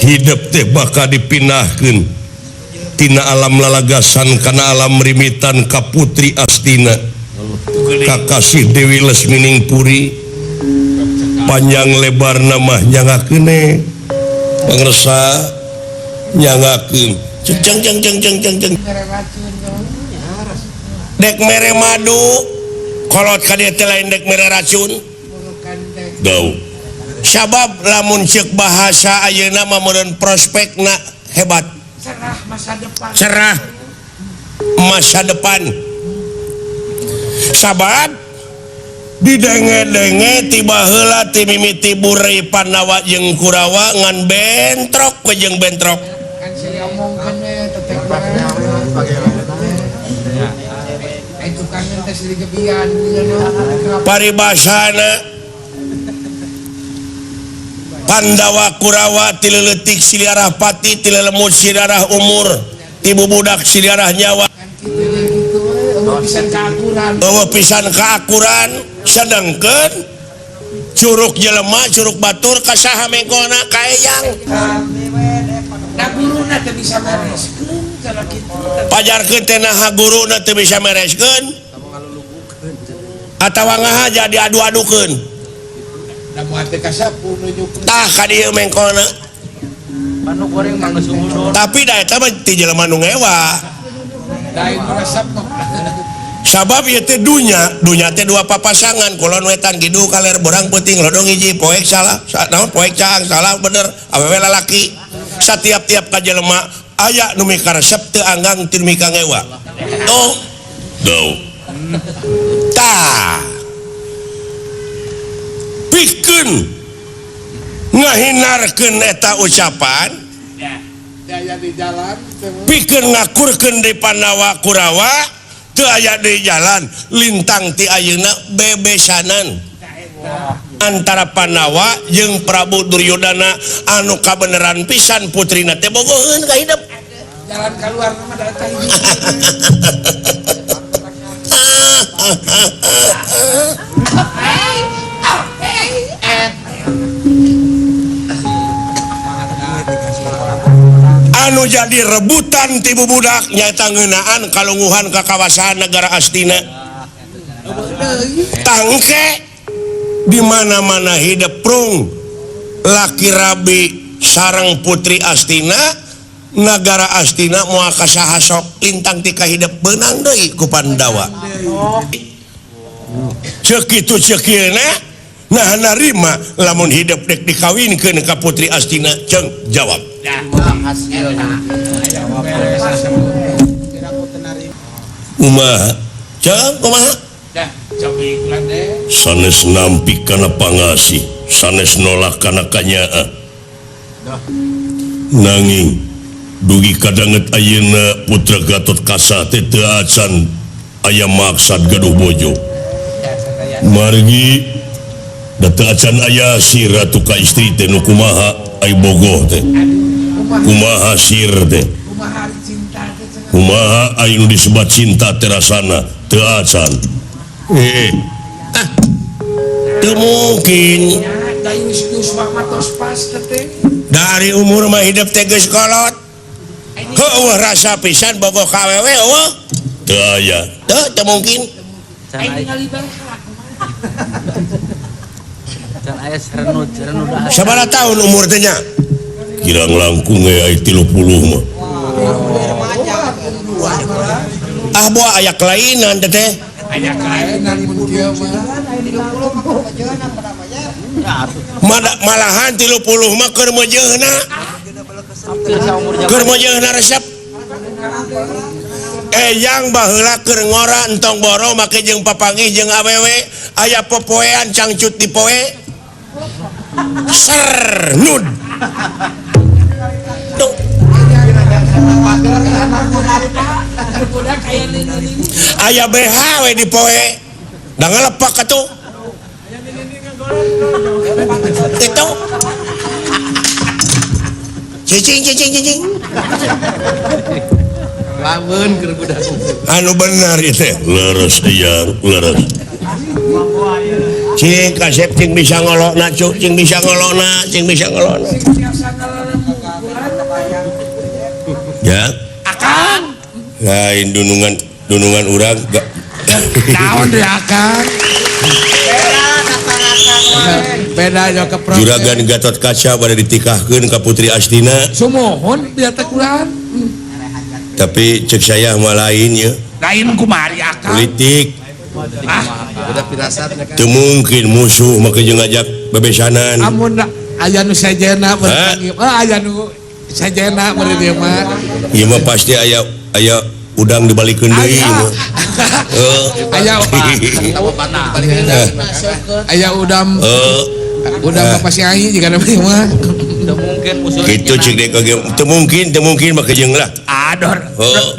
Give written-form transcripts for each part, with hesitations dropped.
Hidup teh bakal dipindahkeun tina alam lalagasan kana alam rimitan ka Putri Astina, kakasih Dewi Lesmining Puri. Panjang lebar nama nyangakeun pangersa, nyangakeun ceng ceng ceng ceng ceng ceng. Dek mere madu kolot ka dieu teh, lain dek mere racun. Gau sabab lamun ceuk bahasa ayeuna mah meureun prospekna hebat. Cerah masa depan. Cerah masa depan, sabab didenge-denge tiba heula ti mimiti burei Pandawa jeung Kurawa ngan bentrok we jeung bentrok. Kan sih omongkeun we tetek. Itu kan teh silih gebian. Paribasana Pandawa Kurawa ti leutik silih arah pati, ti lelemut silih arah umur, ti bubudak silih arah nyawa. Kan kitu gitu we, euweuh pisan keakuran. Euweuh pisan keakuran, sedangkeun curug jelema, curug batur, ka saha mengkolna? Ka eyang. Nah, guruna teh bisa bereskeun cara kitu. Pajarkeun teh naha guruna teu bisa mereskeun atawa ngahaja diadu-adukeun. Da moal teh kasapu nunjukkeun. Tah, ka dieu mengkolna. Panu goreng mah geus undur. Tapi da eta mah ti jelema nu ngewa. Da nu resep mah. Sabab ieu teh dunya, dunya teh dua papasangan, kulon wetan, kidul kaler, borang peuting, lodong hiji, poek salah, naon, poek caang, salah bener, awewe lalaki. Satiap-tiap ka jelema aya nu mikaresep teu anggang teu mika ngewa. Tuh. Tuh. Tah. Pikeun ngahinarkeun eta ucapan, Daya di jalan teh. Pikeun ngakurkeun di Pandawa Kurawa teu aya di jalan, lintang ti ayeuna bebesanan antara Pandawa jeung Prabu Duryodana anu kabeneran pisan putrina teh bogoheun ka hidup. Jalan keluar mah da eta hiji. Anu jadi rebutan ti bubudak nyaeta ngeunaan kalunguhan ka kawasan negara Astina. Tangke di mana-mana hidup prung laki rabi sareng putri Astina, negara Astina moal kasaha sok, lintang ti kahidep beunang deui ku Pandawa. Ceuk kitu ceuk ieu nah narima lamun hidup dek dikawinkeun ka putri Astina. Ceung jawab. Kumaha ceung, kumaha? Dah cobi iklan deh. Sanes nampi kana pangasih, sanes nolak kana kanyaah, nanging dugi kadanget ayeuna putra Gatot Kaca teh teu acan aya maksad gaduh bojo, margi da teu acan aya si ratu ka istri teh nu kumaha ai bogoh teh, kumaha sir teh, kumaha ai nu disebat cinta teh rasana teu acan. Ah, teu mungkin. Dari umur mah hidup teh geus kolot, heueuh rasa pisan bogoh ka awewe eueuh teu aya, teu teu mungkin. Sabaraha tahun umur teh nya? Kirang langkung we ai 30 mah. Ah, boa aya kelainan teh teh. Aya kelainan mun kieu mah. Malahan 30 mah keur meujeuhna. Keur meujeuhna resep. Eyang baheula keur ngora entong boro make jeung papanggih jeung awewe aya popoean cangcut di poe. Ser nud. Tuh. Aya BH we di poe. Da ngalepak atuh. Itu. Cicing cicing cicing. Lamun keur budak. Anu bener ieu teh. Leres eyang, leres. Cing kasep cing bisa ngolokna, cuk, cing bisa ngolokna, cing bisa ngolokna. Ya. Akang. Lain dunungan dunungan urang naon deui akang. Beda nya ke Juragan Gatot Kaca bade ditikahkeun ka Putri Astina. Sumuhun biar teh kurang. Tapi cek saya mah lain ya. Lain kumari akang. Politik. Ah, beda pirasatnya kan. Teu mungkin musuh make jeung ngajak bebesanan. Amun aya nu sejena berpanggil. Ah, aya nu sejena beureum ieu mah. Ieu mah pasti aya aya udang dibalikeun deui ieu mah. Aya aya udam. Udang Bapak si Ai jika namanya mah. Teu mungkin musuh. Kitu cek deui ka ge. Teu mungkin make jeung lah. Ah, dor.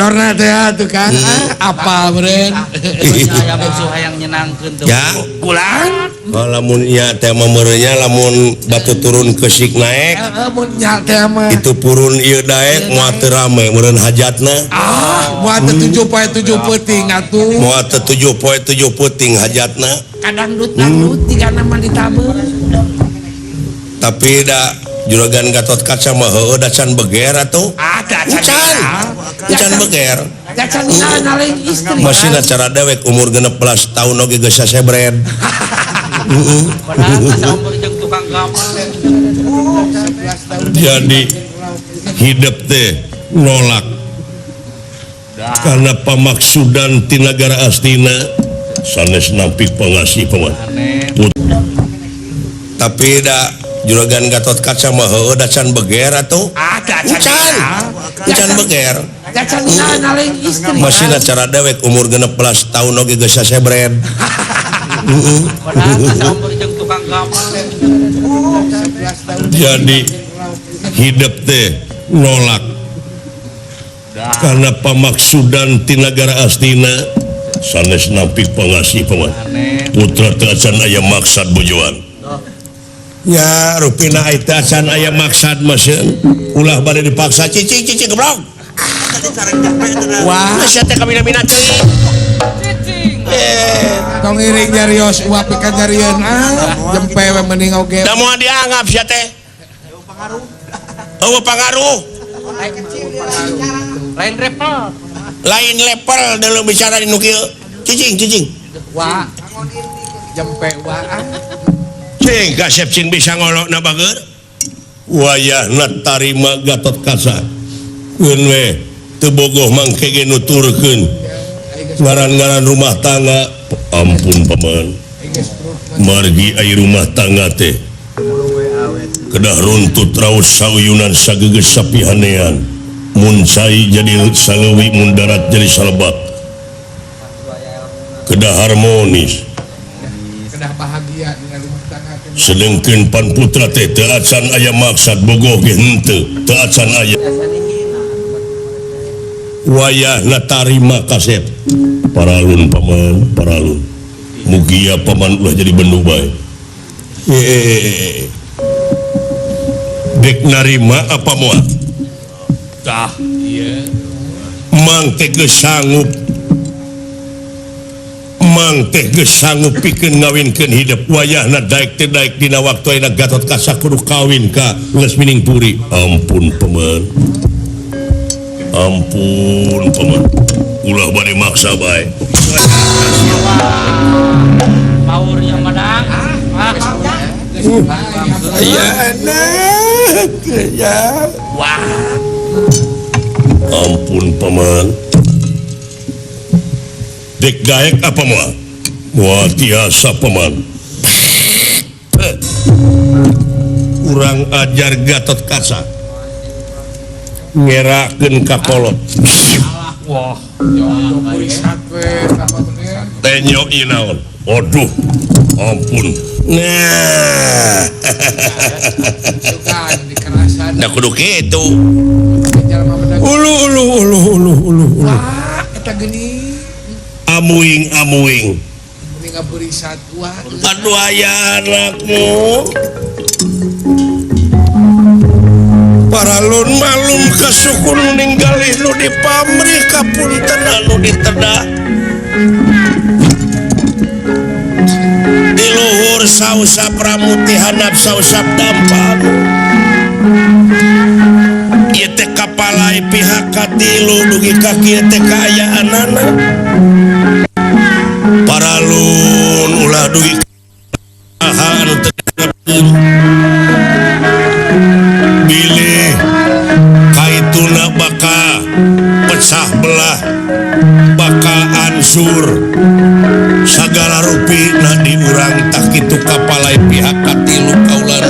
Dorna teh atuh kan. Apal meureun. Aya musuh hayang nyenangkeun teu. Ya, kulan. Oh, lamun nya teh mah meureunnya lamun batu turun kesik naek. Heeh, mun nya teh mah. Itu purun ieu daek moal teu rame meureun hajatna. Ah, moal teu 7 poe 7 peuting atuh. Moal teu 7 poe 7 peuting hajatna. Kadang dangdut tigana mah ditabeun. Tapi da Juragan Gatot Kaca mah heueuh da can beger atuh. Ah, da can. Can beger. Da can naleng istri. Masih cara dewek umur 16 tahun oge geus sasebred. Jadi hidup teh nolak karena pamaksudan ti nagara Astina sanes nampi pengasih paman. Tapi da Juragan Gatot Kaca mah heueuh da can beger atuh. Ah, da can. Can beger. Da can naleng istri. Masih cara dewek umur 16 tahun oge geus sasebred. Jadi hidup teh nolak karena pamaksudan ti nagara Astina sanes nampi pengasih paman. Putra teh acan aya maksad bojoan. Ya rupina teh acan aya maksad mah sieun. Ulah bade dipaksa cicing cicing goblok. Wah, sia teh kamina-mina teuing. Tong iring nyarios uap ikan nyarieun ah jempe we mending oge. Da moal dianggap sia teh. Eueuh pangaruh. Lain level. Lain level dalam bicara di nu kieu. Cicing cicing. Wah. Jempe wah. Cing kasep cing bisa ngolokna bager. Wayahna tarima Gatot Kaca. Keun we teu bogoh mangke ge nuturkeun. Ngaran-ngaran rumah tangga ampun paman. Margi ai rumah tangga teh kedah runtut raos sauyunan sagegeus sapihanean. Mun cai jadi saleuwi, mun darat jadi salebak. Kedah harmonis. Kedah bahagia dengan rumah tangga. Sedengkeun pan putra teh teu acan aya maksad bogoh ge henteu, teu acan aya. Wayahna tarima kasep. Paralun paman, paralun. Mugia paman ulah jadi bendu bae. Dek narima apa moal? Tah, ieu. Mang teh geus sanggup. Mang teh geus sanggup pikeun ngawinkeun hidup. Wayahna daek teh daek dina waktu ayeuna Gatot Kaca kudu kawin ka Lesmining Puri. Ampun paman. Ampun paman. Ulah bade maksa bae. Paur yang madang. Ya anak ya. Wah. Ampun paman. Dek daek apa moal? Moal tiasa paman. Kurang ajar Gatot Kaca. Ngerakeun ka kolot. Wah, tenyo ieu naon? Aduh, ampun. Nah. Da kudu kitu. Ulu ulu ulu ulu ulu ulu. Wah, eta geuning. Amuing amuing. Mending ngabeuri satwa. Aduh aya anakmu. Paralun malum kasukun ninggalih nu dipamrih kapunten anu ditedah. Di luhur sausap ramuti handap sausap dampal. Ieu teh kapalai pihak katilu dugi ka kieu teh kaayaanana. Paralun ulah dugi anu teu bilih kaituna bakal pecah belah bakal ansur sagala rupi na di urang tah kitu kapalai pihak katilu kaulan.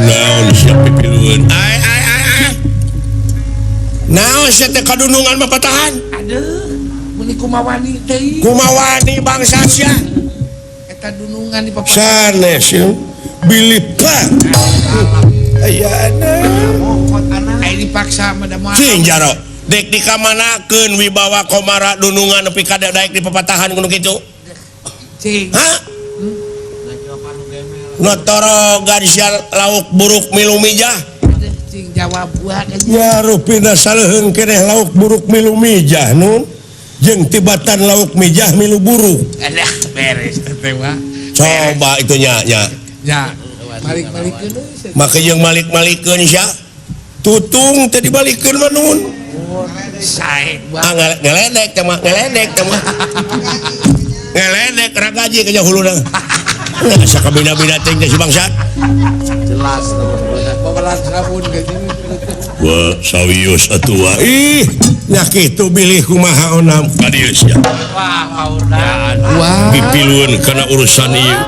Naon sia pipilueun? Ai ai ai ai. Naon sia teh kadunungan mah patahan? Aduh, meuni kumawani teh. Kumawani bangsa sia. Eta dunungan di papatahan. Sanes ya. Bilih pak. Ayana. Ai dipaksa mah da moal. Cing jaro. Dek dikamanakeun wibawa komara dunungan nepi ka daek di papatahan kudu kitu. Cing. Hah? Notorogan sia lauk buruk milu mijah. Cing jawab buah Ya rupina saleuheung keneh lauk buruk milu mijah nun. Jeung tibatan lauk mijah milu buruk. Alah beres teh mah. Coba itu nya nya. Ya, malik-malikeun euy. Make jeung malik-malikeun sia. Tutung teh dibalikeun mah nun. Sae Ah ngeledek teh mah, ngeledek teh mah. Ngeledek ragaji ke huluna. Asa kabina-bina teh si bangsat. Jelas babalan sabun gaji. Wah, sawios atuh. Ih, nya kitu bilih kumaha onam ka dieu sia. Wah, paurna. Wah. Pipilueun kana urusan ieu.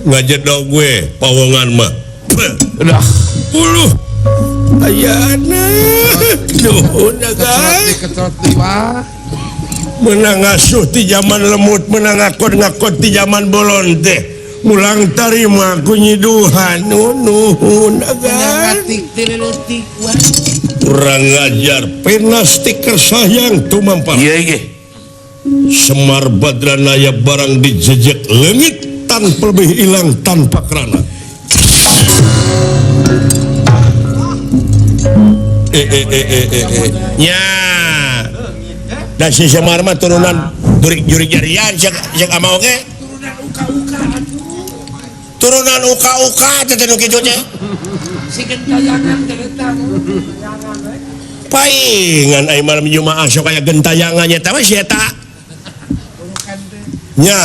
Ngajedog we pawongan mah. Udah. Uluh. Ayana. Nuhun guys. Ketrot deui wah. Menang ngasuh ti zaman lemut, menang ngakon-ngakon ti zaman bolon teh. Mulang tarima ku nyiduhan nuhun agan. Kurang ngajar pena stiker sayang tumampar. Iya iya. Semar Badranaya barang dijejek leungit tanpa lebih hilang tanpa kerana. Nya. Dan si Semar mah turunan jurik jarian cek ama oge. Turunan uka-uka atuh. Turunan uka-uka teh nu kitu teh. Si gentayangan teh eta. Paingan ai malam Jumaah sok aya gentayangan nya teh si eta. Nya.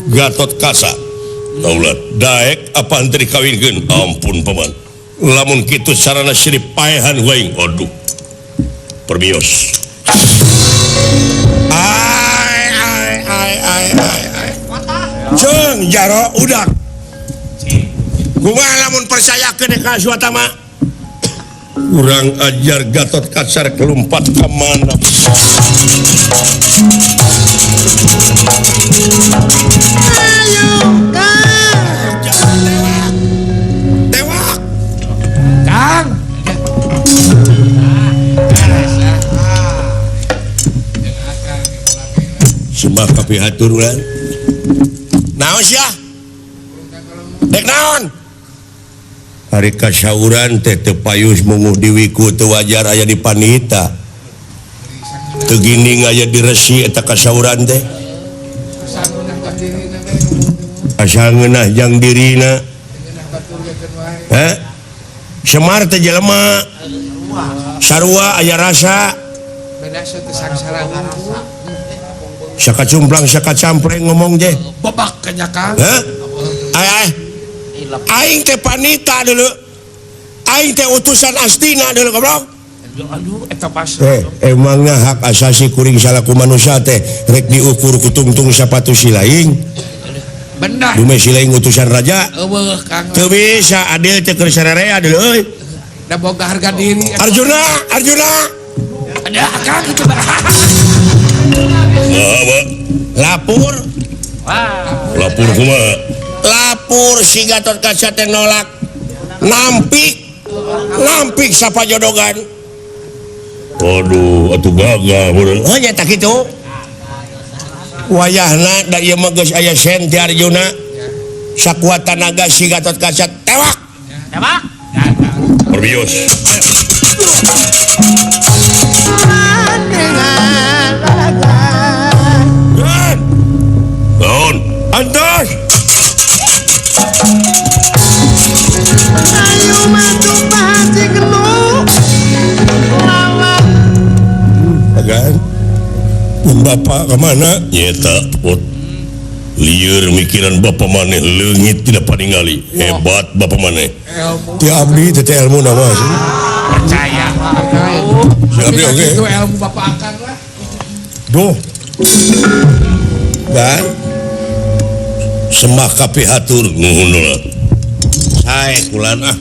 Gatot Kaca. Daulat daek apa henteu dikawinkeun? Ampun paman. Lamun kitu sarana sirip paehan waing. Aduh. Permios. Ai ai ai ai ai ai. Ceung jaro udak. Kumaha lamun percayakeun ka Aswatama? Kurang ajar Gatot Kaca kelumpat ka mana? Ayo Kang. Tewak. Kang. Sembah kapihatur ulan. Naon sia? Dek naon? Hari kasauran teh teu payus munguh diwiku teu wajar aya di panita. Teu ginding aya di resi eta kasauran teh. Asa ngeunah jang dirina. Hah? Semar teh jelema. Sarua aya rasa. Saka cumplang saka campleng ngomong teh. Babak kenyakan. Hah? Ai ai. Aing teh panita dulu. Aing teh utusan Astina dulu goblok. Aduh eta pas. Emangnya hak asasi kuring salaku manusia teh rek diukur ku tungtung sapatu silaing. Benar. Dume silaing utusan raja. Eueuh Kang. Teu bisa adil teh keur sararea dulu euy. Da boga harga diri. Arjuna, Arjuna. Ada Kang itu. Lapor. Wah. Lapor kumaha? Lapor si Gatot Kaca teh nolak. Nampik. Nampik sapajodogan. Aduh, atuh gagah beureuh. Heuh nya tah kitu. Wayahna da ieu mah geus aya Senti Arjuna. Sakuat tanaga si Gatot Kaca tewak. Tewak. Perbios. Antos. Ayo matu Pak Haji gelu. Agan. Bapak kemana? Nyeta put. Lieur mikiran bapak maneh leungit tidak paningali. Hebat bapak maneh. Ti abdi teh ilmu nama sih. Percaya. Si abdi oge. Itu ilmu bapak akang lah. Duh. Kan? Sembah kapihatur nuhun lah. Sae kulan ah.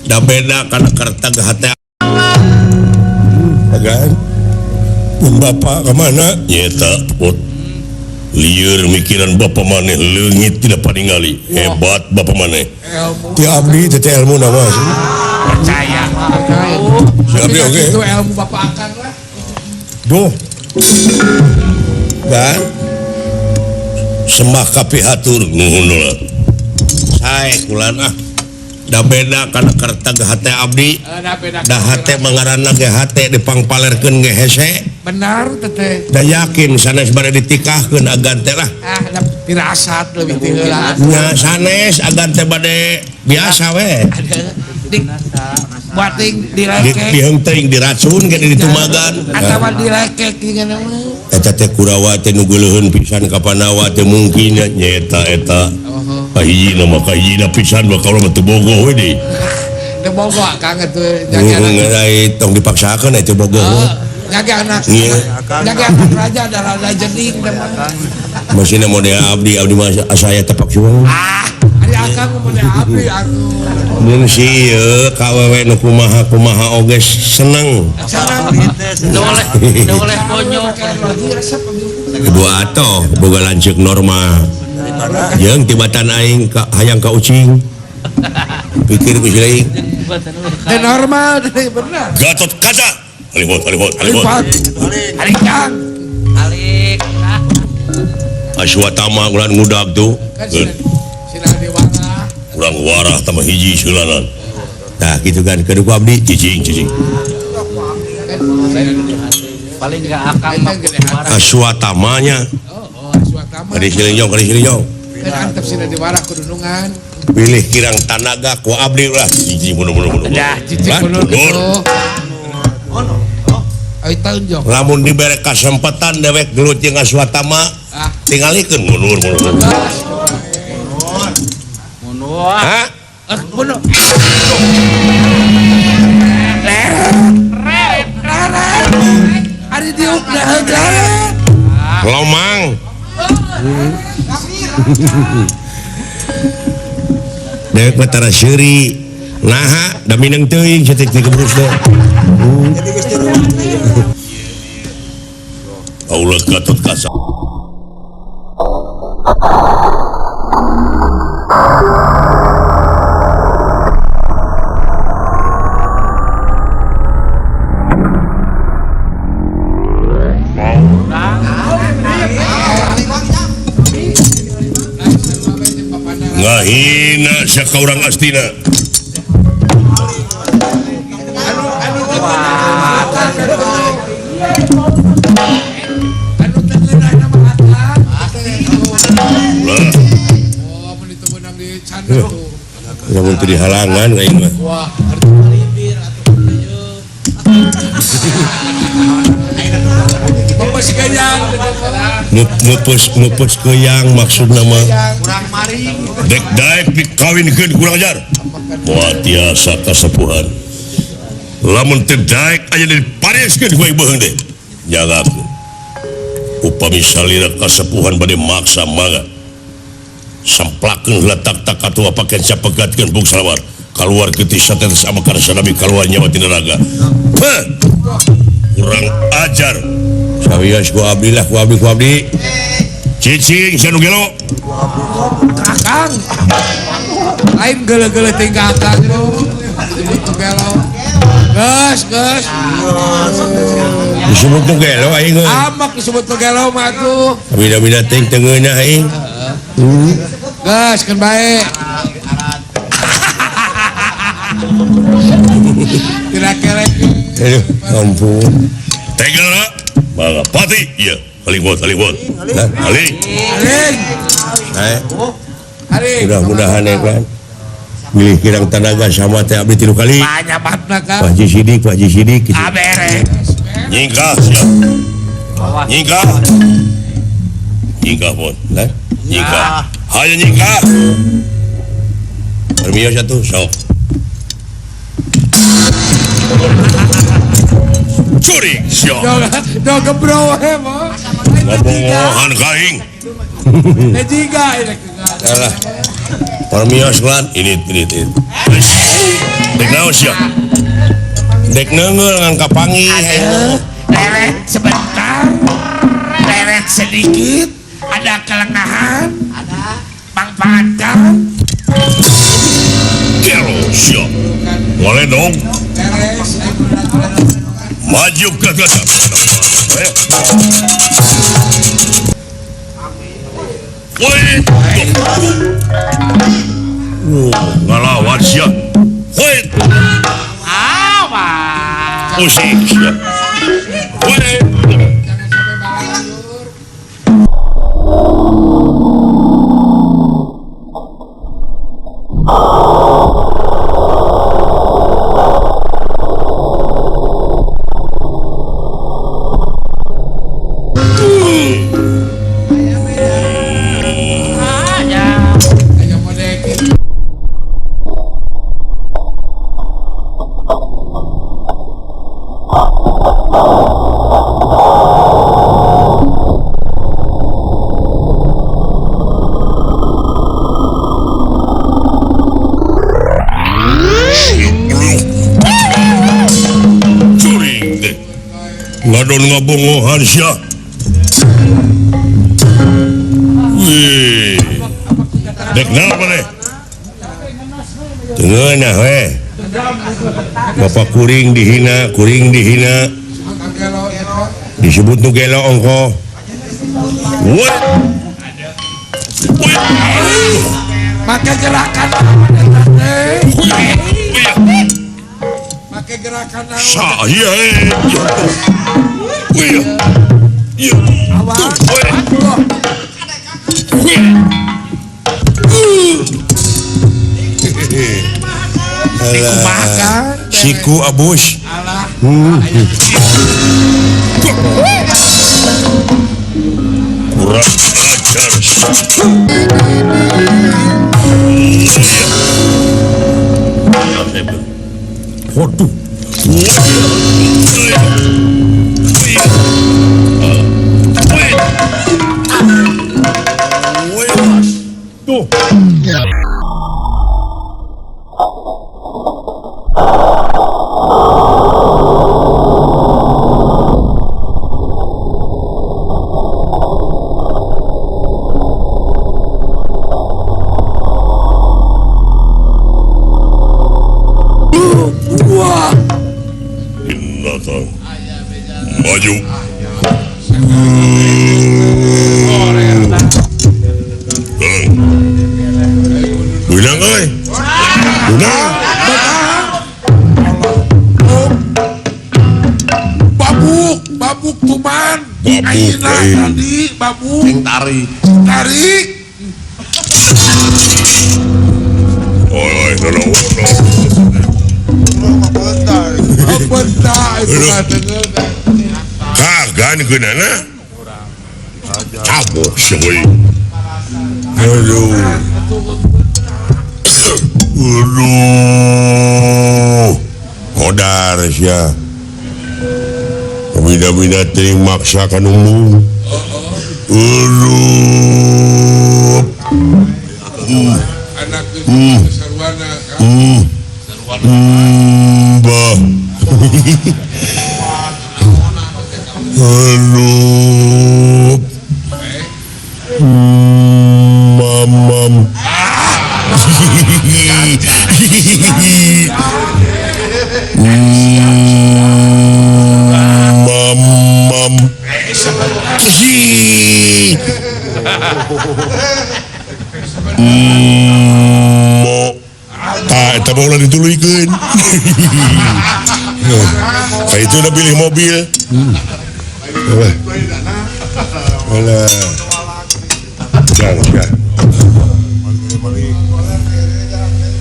Da beda kana kertag hate. Agan. Bapak kemana? Nyeta put. Lieur mikiran bapak maneh leungit tidak paningali. Hebat bapak maneh. Ti abdi teh ilmu nama sih. Percaya. Si abdi oge. Itu ilmu bapak akang lah. Duh. Kan? Sembah kapihatur nuhun lah. Sae kulan ah. Da beda kana kertag hate abdi. Da hate mangaranna ge hate dipangpalerkeun ge hese. Benar teteh. Da yakin sanes bade ditikahkeun agan teh lah. Ah, da pirasat leuwih ti heula. Nya sanes agan teh bade biasa we. Di bating dilekek. Diheung teuing diracun ge ditumagan. Atawa dilekek jeung mah. Eta teh Kurawa teh nu geuleuheun pisan ka Pandawa teh mungkin nyaeta eta. Kahijina mah kahijina pisan mah kaula mah teu bogoh we deui. Teu bogoh akang atuh jaga anak. Tong dipaksakeun atuh bogoh. Jaga anak. Jaga anak raja da rada jening teh mah. Masina model abdi abdi mah saya tepak suang. Ah, ari akang model abdi atuh. Mun si ieu ka awewe nu kumaha kumaha oge seneng. Seneng. Teu oleh konyol. Kedua atoh boga lanceuk normal. Jeung tibatan aing ka hayang ka ucing. Pikir ku si lain. Teu normal teh bener. Gatot Kaca. Alihot alihot alihot. Alik kang. Alik. Aswatama ulah ngudag tuh. Kurang warah tambah hiji seulanan. Nah gitu kan kedua ku abdi cicing cicing. Paling enggak akang mah Aswatamanya. Kadi silinjong, kadi silinjong. Kan antep sina diwarah kudunungan. Pilih kirang tanaga ku abdi ulah. Cicing mundur mundur mundur. Dah cicing mundur gitu. Lamun dibere kasempatan dewek gelut jeung Aswatama, tingalikeun mundur mundur. Mundur. Hah? Mundur. Ari diuk dah. Lomang. Dewek mah tara seuri. Naha da mineng teuing cetik teh kebrus teh. Allah Gatot Kaca. Ngahina sia ka urang Astina. Lamun teu dihalangan aing mah. Wah, Mupus keyang maksudna mah. Kurang maring. Dek daek dikawinkeun kurang ajar. Moal tiasa kasepuhan. Lamun teu daek aya dipareskeun ku aing beuheung teh. Jagakeun. Upami salira kasepuhan bade maksa mangga. Samplakeun heula tak-tak atuh pakeun sapegatkeun bung salawar. Kaluar getih satetes amakar sanabi kaluar nyawa tina raga. Heh. Kurang ajar. Sawios ku abdi lah ku abdi ku abdi. Cicing sia nu gelo. Akang. Lain geuleuh-geuleuh teh ka akang disebut nu gelo. Geus, geus. Disebut nu gelo aing. Amak disebut nu gelo mah atuh. Bida-bida teuing teu ngeunah aing. Geus keun bae. Tidak kelek. Aduh, ampun. Tega lah. Mangga pati. Iya, aling bot, aling bot. Aling. Aling. Mudah-mudahan ya kan. Milih kirang tanaga sama teh abdi 3 kali. Banyak banget kan. Pak Haji Sidik, Pak Haji Sidik gitu. Beres. Nyingkah siap. Nyingkah. Nyingkah pun, lah. Nyingkah. Hayo nyingkah. Permios atuh sok. Curi siap. Do gebro we mah. Ngobongohan ka aing. Teh jiga Alah. Permios lan ini. Dek naon sia? Dek neungeul ngan kapanggih. Leret sebentar. Leret sedikit, ada kelengahan. Ada. Pangpangkan. Gelo sia. Boleh dong. Maju ke atas. Ayo. Woi. Ngalawan sia. Woi. Awas. Pusing sia. Woi. Ngadon ngabongohan sia. Wih. Dek naon maneh? Teu ngeunah we. Bapak kuring dihina, kuring dihina. Disebut nu gelo ongkoh. Woi. Make gerakan make gerakan saya. Wih. Iya. Alah. Siku abus. Kurang ajar. Waduh. Tuh. Maju. Benang euy. Benang. Babuk, babuk tuman. Ayeuna tadi babuk. Sing tarik. Tarik. Oi, oi, kagan geunana. Cabok sia. Aduh. Aduh. Modar sia. Bida-bida teuing maksa ka nu. Aduh. Anak geus sarwana. Bah. Aduh. Mamam. Mamam. Mo. Tah eta mah ulah dituluykeun. Kayak itu udah pilih mobil. Alah. Alah. Jangan, jangan.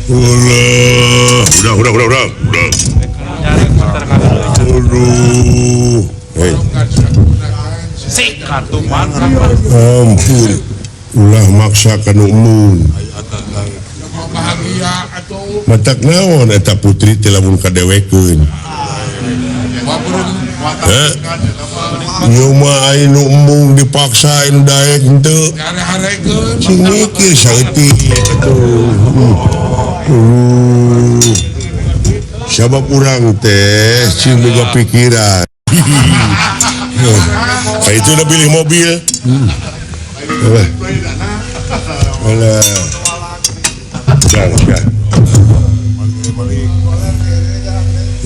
Ulah, udah. Aduh. Hei. Ampun. Ulah maksa kanu emun. Matak naon eta putri teh lamun kadewekeun. Heh. Ieu mah aya nu embung dipaksa anu daek henteu. Sing mikir saeutik atuh. Sabab urang teh sing boga pikiran. Nah, itu udah pilih mobil. Alah. Alah.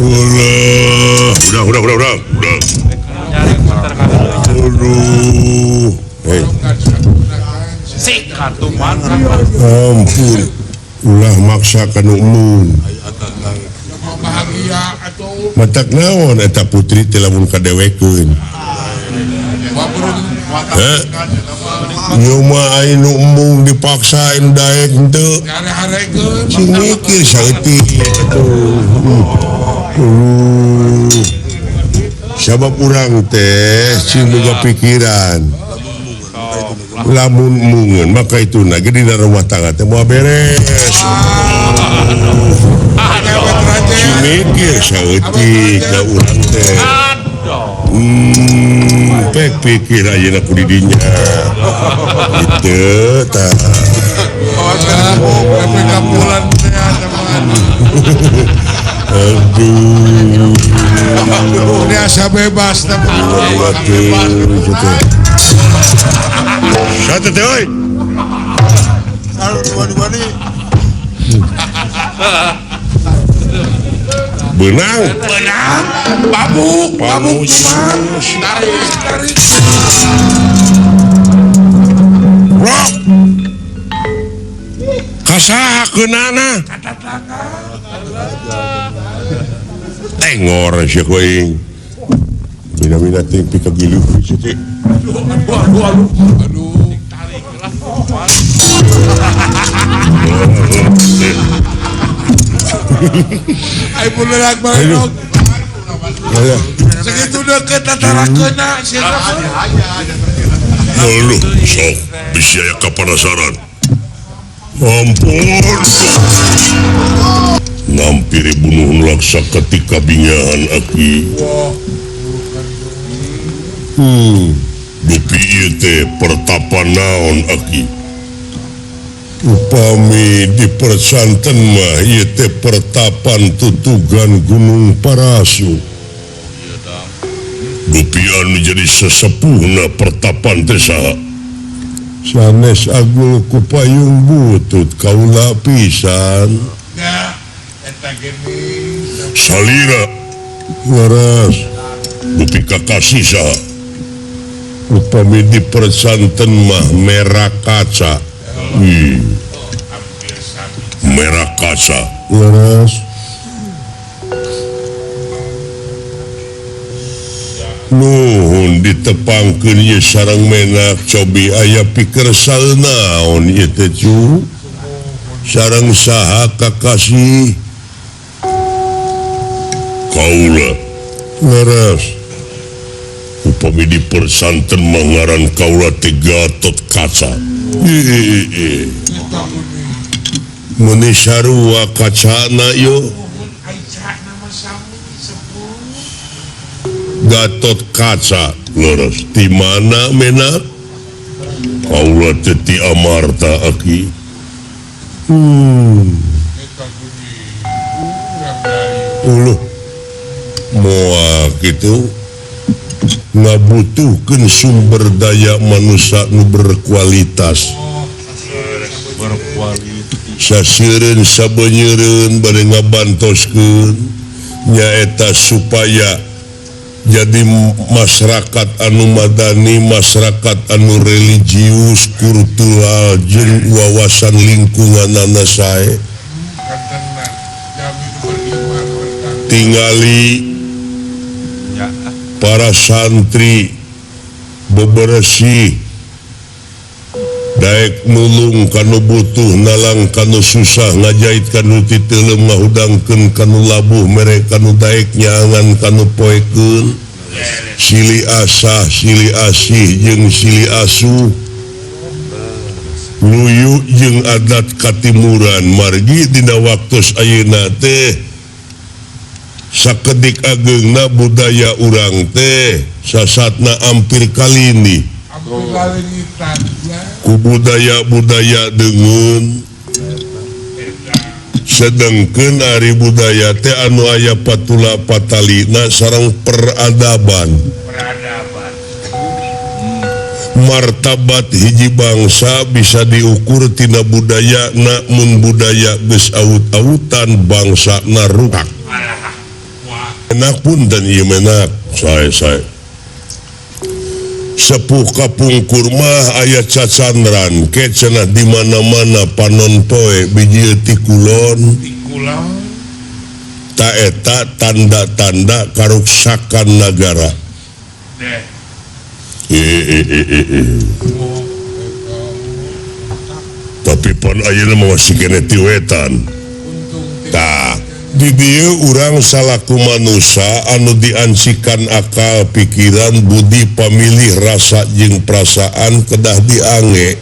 Udah. Ulah, udah. Aduh. Hei. Ampun. Ulah maksa kanu emun. Matak naon eta putri teh lamun kadewekeun. Heh. Ieu mah aya nu embung dipaksa anu daek henteu. Sing mikir saeutik atuh. Sabab urang teh sing boga pikiran. Lamun embungeun maka itu na ge dina rumah tangga teh moal beres. Sing mikir saeutik da urang teh. Pek pikir ayeuna ku di dinya. Gitu tah. Aduh. Ini asa bebas tapi gitu. Satu teh oi. Dua-dua nih. Benang. Benang. Babuk, babuk. Tarik, tarik. Rock. Kasaha keunana? Tengor sia ku aing. Bina-bina teh pikagilu sia teh. Aduh, aduh. Tarik lah. Ai bulerak bareng. Segitu deket tatarakeuna sia. Aduh, sok bisa aya kapanasaran. Ampun. Ngampiri bunuh laksa ketika bingahan aki. Dupi ieu teh pertapa naon aki. Upami dipersanten mah ieu teh pertapan tutugan Gunung Parasu. Dupi anu jadi sesepuhna pertapan teh saha? Sanes agul ku payung butut kaula pisan. Salira waras dupi kakasih saha? Upami dipersanten mah merah kaca. Merah kaca waras. Nuhun ditepangkeun ieu sareng menak cobi aya pikersal naon ieu teh cu? Sareng saha kakasih? Kaula waras. Upami dipersanten mah ngaran kaula teh Gatot Kaca. Meuni sarua kacana yo. Gatot Kaca leres di mana menak? Kaula teh ti Amarta aki. Uluh moal kitu ngabutuhkeun sumber daya manusia nu berkualitas. Saseureun sabenyeureun bade ngabantoskeun nyaeta supaya jadi masyarakat anu madani, masyarakat anu religius, kultural jeung wawasan lingkunganana sae. Tingali para santri bebersih Daek nulung kanu butuh nalang kanu susah ngajait kanu titeuleum ngahudangkeun kanu labuh mere kanu daek nyaangan kanu poekeun silih asah silih asih jeung silih asuh luyu jeung adat katimuran margi dina waktos ayeuna teh sakedik ageungna budaya urang teh sasatna ampir kalini ku budaya-budaya deungeun sedengkeun ari budaya teh anu aya patula patalina sareng peradaban. Martabat hiji bangsa bisa diukur tina budaya na mun budaya geus awut-awutan bangsa na rusak. Menak punten ieu menak sae-sae. Sepuh kapungkur mah aya cacandran ke cenah di mana-mana panon poe biji ti kulon. Ta eta tanda-tanda karuksakan nagara. Tapi pon ayeuna mah masih keneh ti wetan. Tah, di dieu urang salaku manusia anu diancikan akal, pikiran, budi, pamilih, rasa jeung perasaan kedah diange.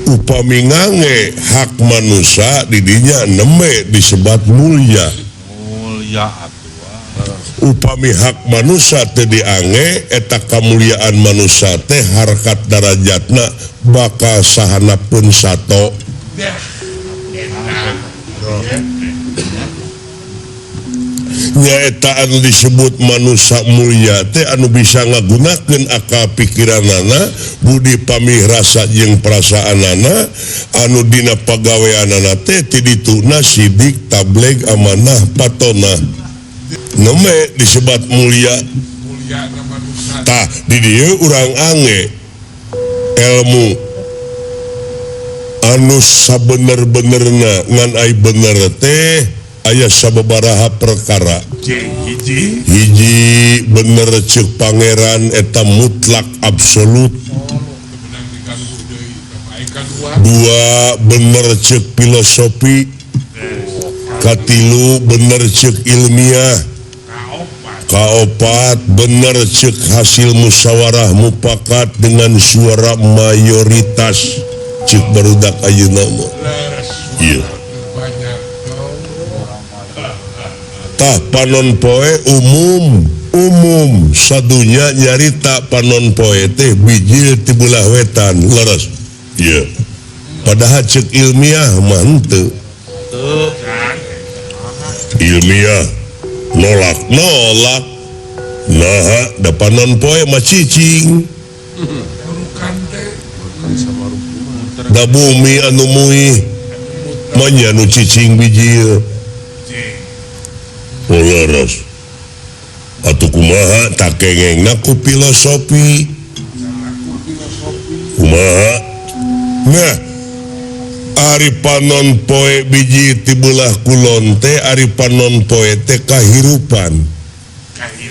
Upami ngange hak manusia di dinya nembe disebat mulia. Mulia. Upami hak manusia teu diange eta kamuliaan manusia teh harkat darajatna bakal sahanapeun sato. Nyaeta anu disebut manusia mulia teh anu bisa ngagunakeun akal pikiranana, budi pamih rasa jeung perasaanana, anu dina pagaweanana teh ti dituna sidik tableg amanah patona. Neme disebat mulia. Tah di dieu urang ange ilmu anu sabener-benerna ngan ai bener teh aya sababaraha perkara. Hiji bener ceuk pangeran eta mutlak absolut. Dua bener ceuk filosofi. Katilu bener ceuk ilmiah. Kaopat bener ceuk hasil musyawarah mufakat dengan suara mayoritas ceuk barudak ayeuna mah. Ieu. Tah panon poe umum, umum sadunya nyarita panon poe teh bijil ti belah wetan leres. Ieu. Padahal ceuk ilmiah mah henteu. Ilmiah nolak nolak nah da panon poe mah cicing da bumi anu muih mah nya nu cicing bijil. Oh leres atuh kumaha tak kengengna ku filosofi kumaha. Nah ari panon poe biji ti belah kulon teh ari panon poe teh kahirupan.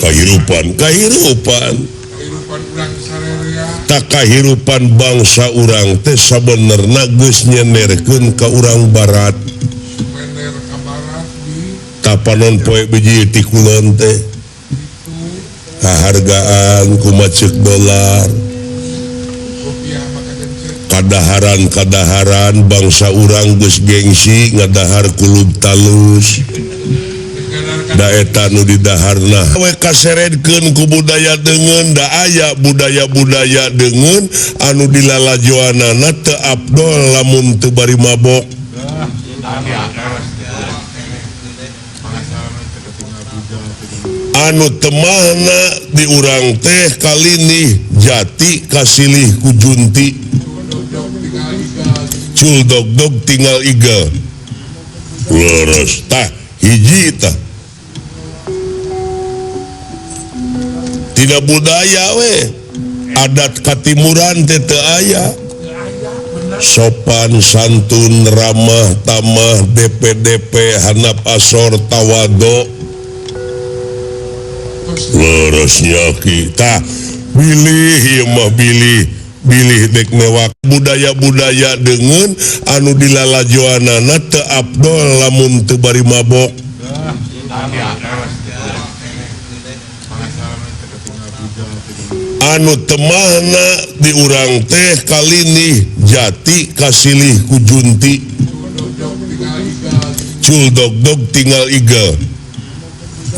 Kahirupan, kahirupan. Tak kahirupan bangsa urang teh sabenerna geus nyenerkeun ka urang barat. Ta panon poe biji ti kulon teh kahargaan kumaha ceuk dolar. Kadaharan-kadaharan bangsa urang geus gengsi ngadahar kulub talus. Da eta nu didaharna we kaseredkeun ku budaya deungeun da aya budaya-budaya deungeun anu dilalajoanana teu abdol lamun teu bari mabok. Anu temahna di urang teh kalinih jati kasilih ku junti. Cul dog-dog tinggal igel. Leres tah hiji tah. Tidak budaya we. Adat katimuran teh teu aya. Sopan santun ramah tamah DPDP hanap asor tawado. Leresnya kita bilih ieu mah bilih Bilih dek mewak budaya-budaya dengan anu dilalajoanana teu abdol lamun teu bari mabok. Anu temahna di urang teh kalinih jati kasilih ku junti. Cul dog-dog tinggal igel.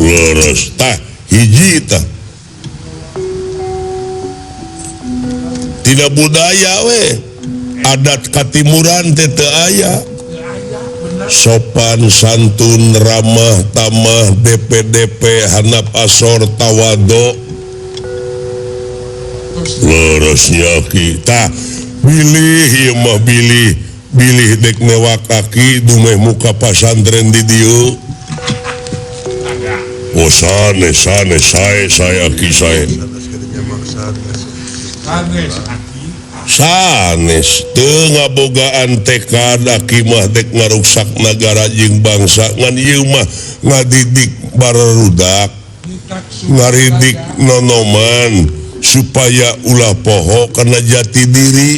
Leres tah hiji tah. Tidak budaya we adat katimuran teh teu aya sopan santun ramah tamah DPDP hanap asor tawado leresnya kita bilih ieu mah bilih bilih dek mewak kaki dumeh muka pasantren di dieu. Oh sanes sanes sae sae aki sae sanes teu ngabogaan tekad aki mah dek ngaruksak nagara jeung bangsa ngan ieu mah ngadidik barudak ngaridik nonoman supaya ulah poho kana jati diri.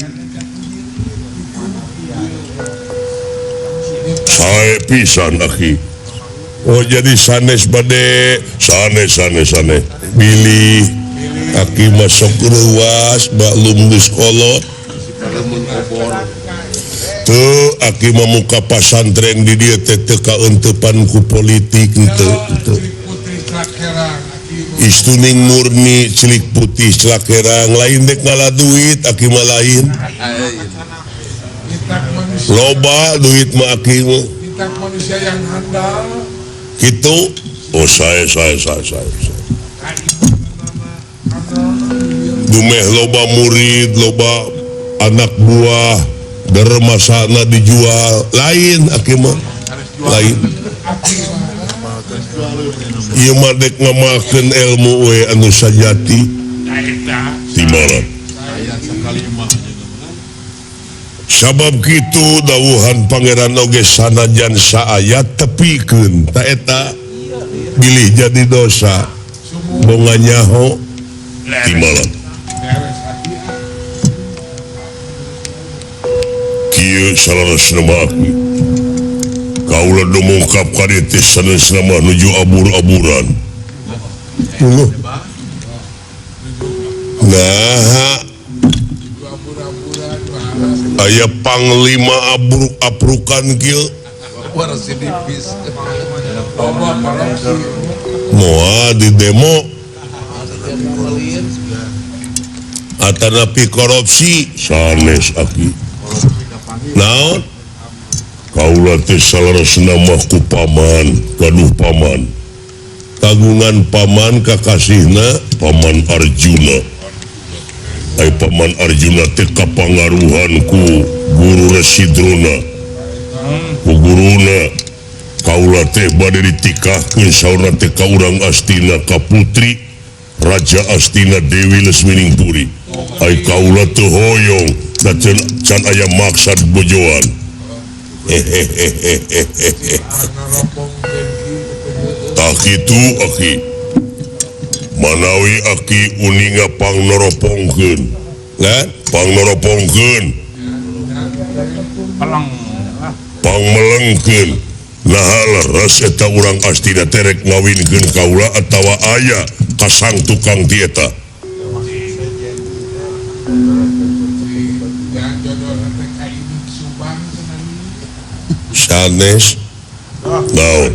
Sae pisan aki. Oh jadi sanes bade sanes sanes sanes bilih aki masuk ruas maklum geus kolot teu aki mah muka pasantren di dieu teh teu kaeuntepan ku politik henteu henteu. Istuning murni cilik putih celakerang lain dek ngala duit aki mah lain loba duit mah aki mah manusia yang handal gitu. Oh saya dumeh loba murid loba anak buah dermasana dijual lain aki mah lain ieu mah dek ngamalkeun ilmu we anu sajati timara. Sabab kitu dawuhan pangeran oge sanajan saayat tepikeun ta eta bilih jadi dosa bonga nyaho timara. Kieu saleresna mah aki kaula dumungkap ka dieu teh sanesna mah nuju abur-aburan. Nah aya panglima abruk-abrukan kieu moal di demo atanapi korupsi sanes aki naon kaula teh saleresna mah ku paman gaduh paman kagungan paman kakasihna paman Arjuna. Ai paman Arjuna teh kapangaruhan ku guru Resi Drona ku guruna kaula teh bade ditikahkeun saurna teh ka urang Astina ka putri Raja Astina Dewi Lesmining Puri. Ai kaula teu hoyong da can aya maksad bojoan. Tah kitu aki manawi aki uninga pangnoropongkeun kan pangnoropongkeun pangmelengkeun naha leres eta urang Astina terek ngawinkeun kaula atawa aya kasang tukang ti eta. Sanes naon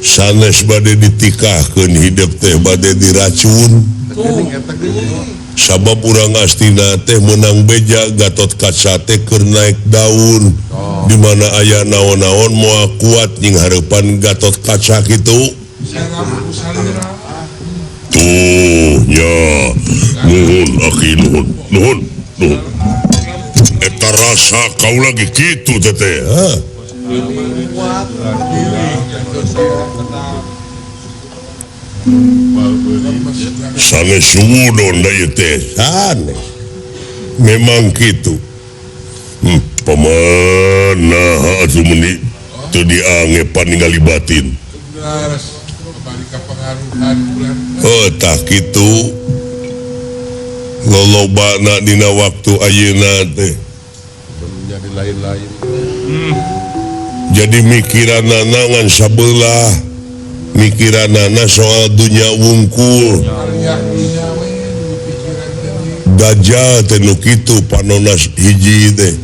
sanes bade ditikahkeun hidup teh bade diracun sabab urang Astina teh meunang beja Gatot Kaca teh keur naik daun di mana aya naon-naon moal kuat nying hareupan Gatot Kaca kitu tuh nya nuhun aki nuhun nuhun nuhun eta rasa kaula ge kitu teh teh ha. Sanes suwudon da ieu teh sanes memang kitu. Paman naha atuh meuni teu diange paningali batin. Oh tah kitu. Lolobana dina waktu ayeuna teh jadi lain-lain. Jadi mikiranana ngan sabelah, mikiranana soal dunya wungkul. Dajjal teh nu kitu panona hiji teh.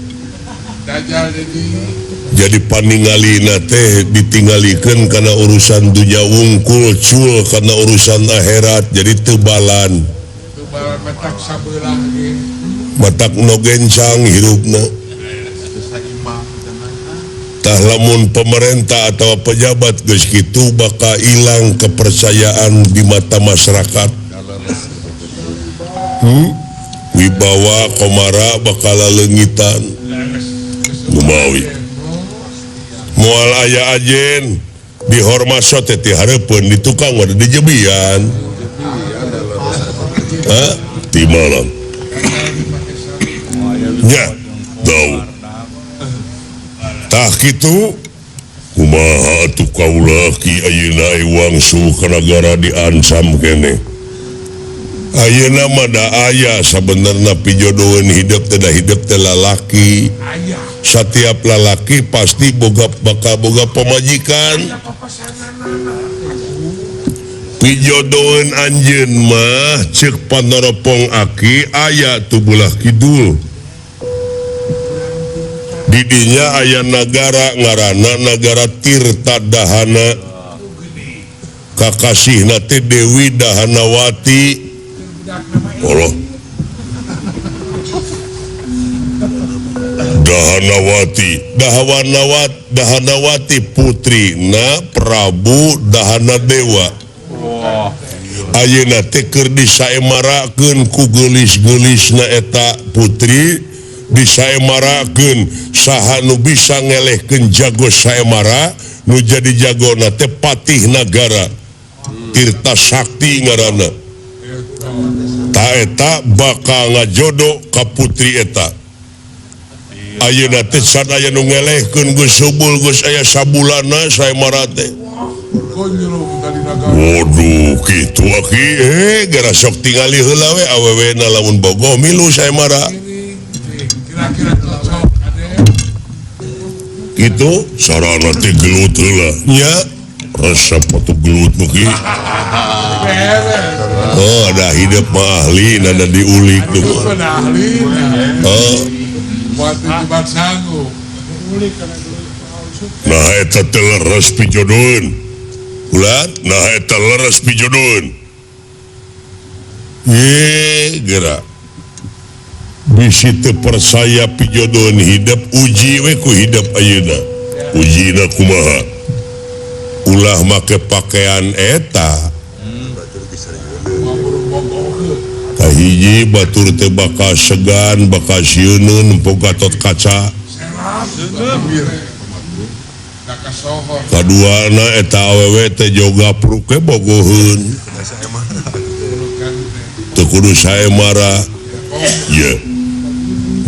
Jadi paningalina teh ditinggalikeun kana urusan dunya wungkul, cul kana urusan akhirat, jadi tebalan. Matak no gencang hirupna. Tah lamun pemerintah atau pejabat geus kitu bakal hilang kepercayaan di mata masyarakat. Wibawa komara bakal leungitan. Gumawi. Moal aya ajen dihormaso teh ti hareupeun di tukang mah dijebian. Hah? Ti malam. Nya, tau. Tah kitu kumaha atuh kaula ki ayeuna wangsul ka nagara diancam keneh. Ayeuna mah da aya sabenerna pijodoheun hidup teh da hidup teh lalaki. Setiap lalaki pasti boga bakal boga pamajikan. Pijodoheun anjeun mah ceuk panoropong aki aya tu belah kidul. Didinya aya nagara ngaranna nagara Tirta Dahana. Kakasihna teh Dewi Dahanawati. Allah. Dahanawati, Dahanawati putrina Prabu Dahanadewa. Ayeuna teh keur disaemarakeun ku geulis-geulisna eta putri, disaemarakeun saha nu bisa ngelehkeun jago saemara, nu jadi jagona teh patih nagara Tirta Sakti ngaranna. Ta eta bakal ngajodo ka putri eta. Ayeuna teh can aya nu ngelehkeun geus subul geus aya sabulana saemara teh. Waduh kitu aki gara sok tingali heula we awewena lamun bogoh milu saemara. Kitu sarana teh gelut heula nya resep atuh gelut mah ki. Oh ada hidup mah ahli nada diulik tuh. Oh nah eta teh leres pijodoheun. Ulat nah eta leres pijodoheun. Ye geura bisi teu percaya pijodoheun hidup uji we ku hidup ayeuna. Ujina kumaha? Ulah make pakaian eta. Kahiji batur teh bakal segan, bakal sieuneun nempo Gatot Kaca. Kaduana eta awewe teh joga pruke bogoheun. Teu kudu saemara. Ye.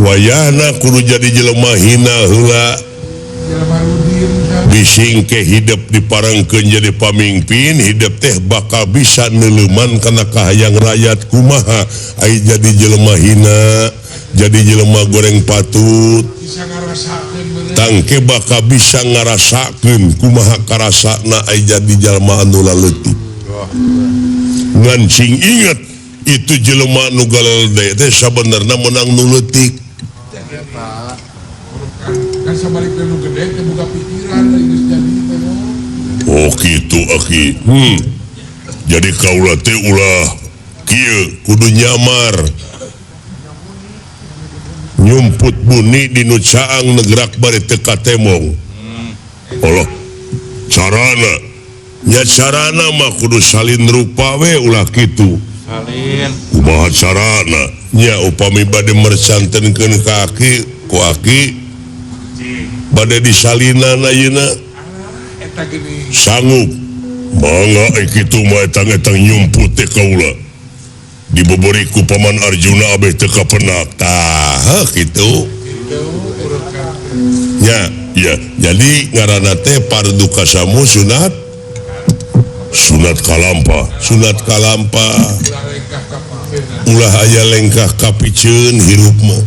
Wayahna kudu jadi jelema hina heula. Bising ke hidup diparengkeun jadi pamimpin, hidup teh bakal bisa neuleuman kana kahayang rakyat kumaha ai jadi jelema hina, jadi jelema goreng patut. Tangke bakal bisa ngarasakeun kumaha karasana ai jadi jelema anu laleutik. Ngan sing inget itu jelema nu galelde teh sabenerna meunang nu leutik. Kan sabalikna nu gede teh buka pikiran da geus jadi teh. Oh kitu aki. Jadi kaula teh ulah kieu kudu nyamar. Nyumput buni di nu caang negrak bari teu katemong. Allah carana nya carana mah kudu salin rupa we ulah kitu. Salin. Kumaha carana? Nya upami bade mercantenkeun ka aki ku aki bade disalinan ayeuna sanggup mangga kitu mah etang-etang nyumput teh kaula dibeberi ku Paman Arjuna abeh teu kapenak tah kitu nya ya jadi ngaranna teh pardu kasamu sunat sunat kalampa sunat kalampa Ulah aya lengkah kapiceun hirup mah.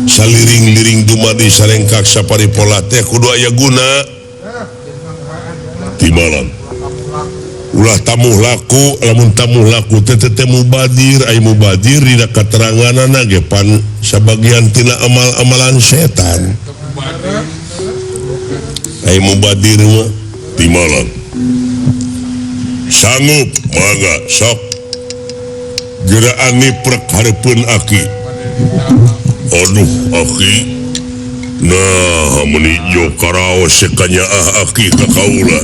Saliring-liring dumadi sarengkak saparipola teh kudu aya guna. Timbalan. Ulah tamuh laku, lamun tamuh laku teh teh mubadir, ai mubadir dina kateranganana ge pan sabagian tina amal-amalan setan. Ai mubadir mah timbalan. Sanggup mangga sok. Geraan niprek hareupeun aki. Aduh aki. Nah meuni jo karaos sakanyaah aki ka kaula.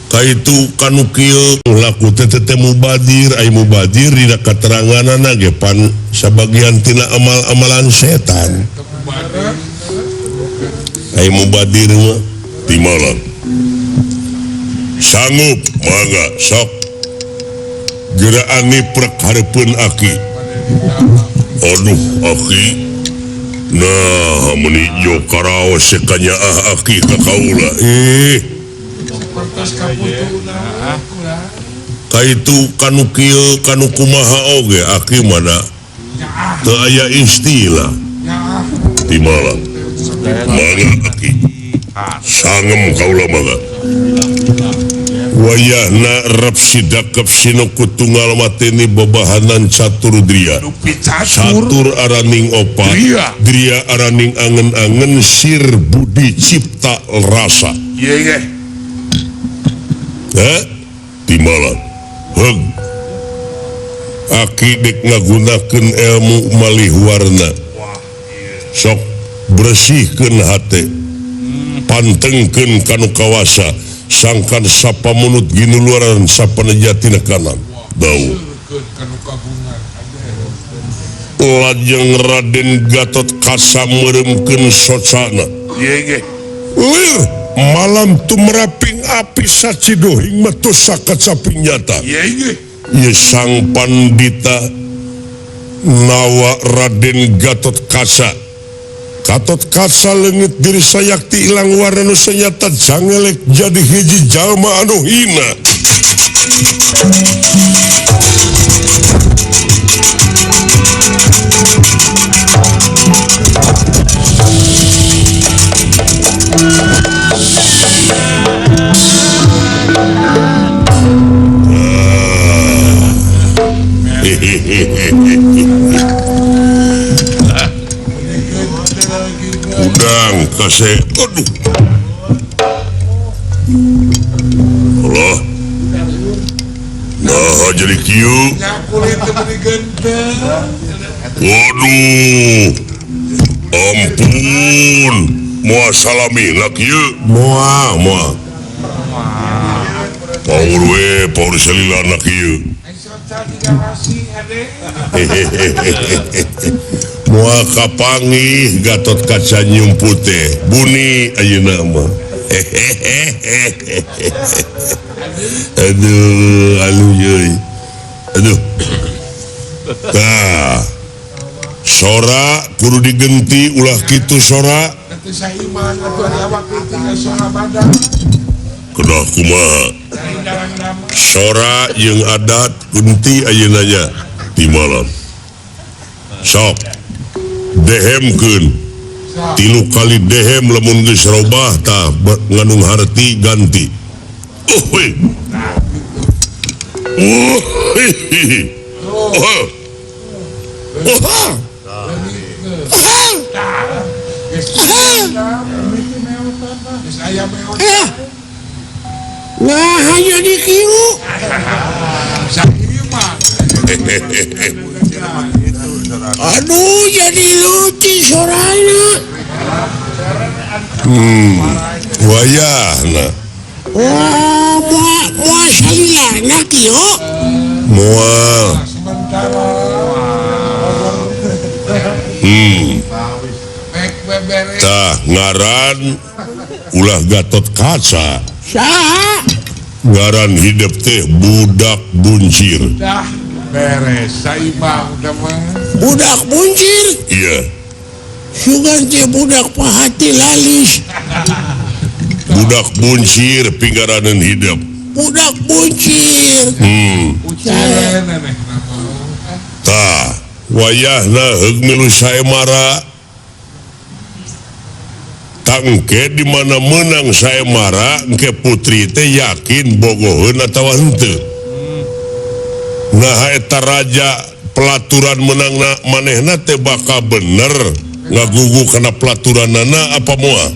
Kaitu kanu kieu laku teh teh mubadir, ai mubadir dina kateranganana ge pan sabagian tina amal-amalan setan. Ai mubadir mah timbalan. Sanggup mangga sok. Geraan niprek hareupeun aki. Aduh aki. Nah meuni jo karaos sakanyaah aki ka kaula. Kaitu kanu kieu kanu kumaha oge aki mana teu aya istilah. Timbalan. Mangga aki. Sangem kaula mangga. Wayahna rep sidakep sinuku tunggal mateni babahanan catur dria. Catur araning opat, dria araning angen-angen sir budi cipta rasa. Timbalan. Heug. Aki dek ngagunakeun ilmu malih warna. Sok bersihkeun hate. Pantengkeun kanu kawasa. Sangkan sapa munut ginuluaran sapa nejatina kanan dau. Lajeng Raden Gatot Kaca meureumkeun socana. Lir malam tumraping api sacidohing metu sakacaping nyata. Ye sang pandita nawa Raden Gatot Kaca. Gatot Kaca leungit diri sayakti ilang warna nu sanyata jangelek jadi hiji jalma anu hina. Udang kasih, aduh, Allah, nah jadi kieu, waduh, ampun, moal salami lah kieu, moal, moal, paur we, paur salila na kieu. Moal kapanggih Gatot Kaca nyumput teh buni ayeuna mah. Aduh aduh euy. Aduh. Tah. Sora kudu digenti ulah kitu sora. Kedah kumaha? Sora jeung adat genti ayeuna nya timbalan. Sok dehemkeun 3 kali dehem lamun geus robah tah ngandung harti ganti. Oh we. Oh. Oh. Oh. Nah, hanya di kieu. Aduh, jadi lucu sorana. Wayahna. Wah, moal salilana kieu. Moal. Tah ngaran ulah Gatot Kaca. Saha? Ngaran hidup teh budak buncir. Dah beres saimah udah mah. Budak buncir? Iya. Sugan teh budak pahati lalis. Budak buncir pinggaranan hidup. Budak buncir. Tah, wayahna heug milu saemara. Tangke di mana menang saemara engke putri teh yakin bogoheun atawa henteu. Nah eta raja pelaturan menangna manehna teh bakal bener ngagugu kana pelaturanana apa moal?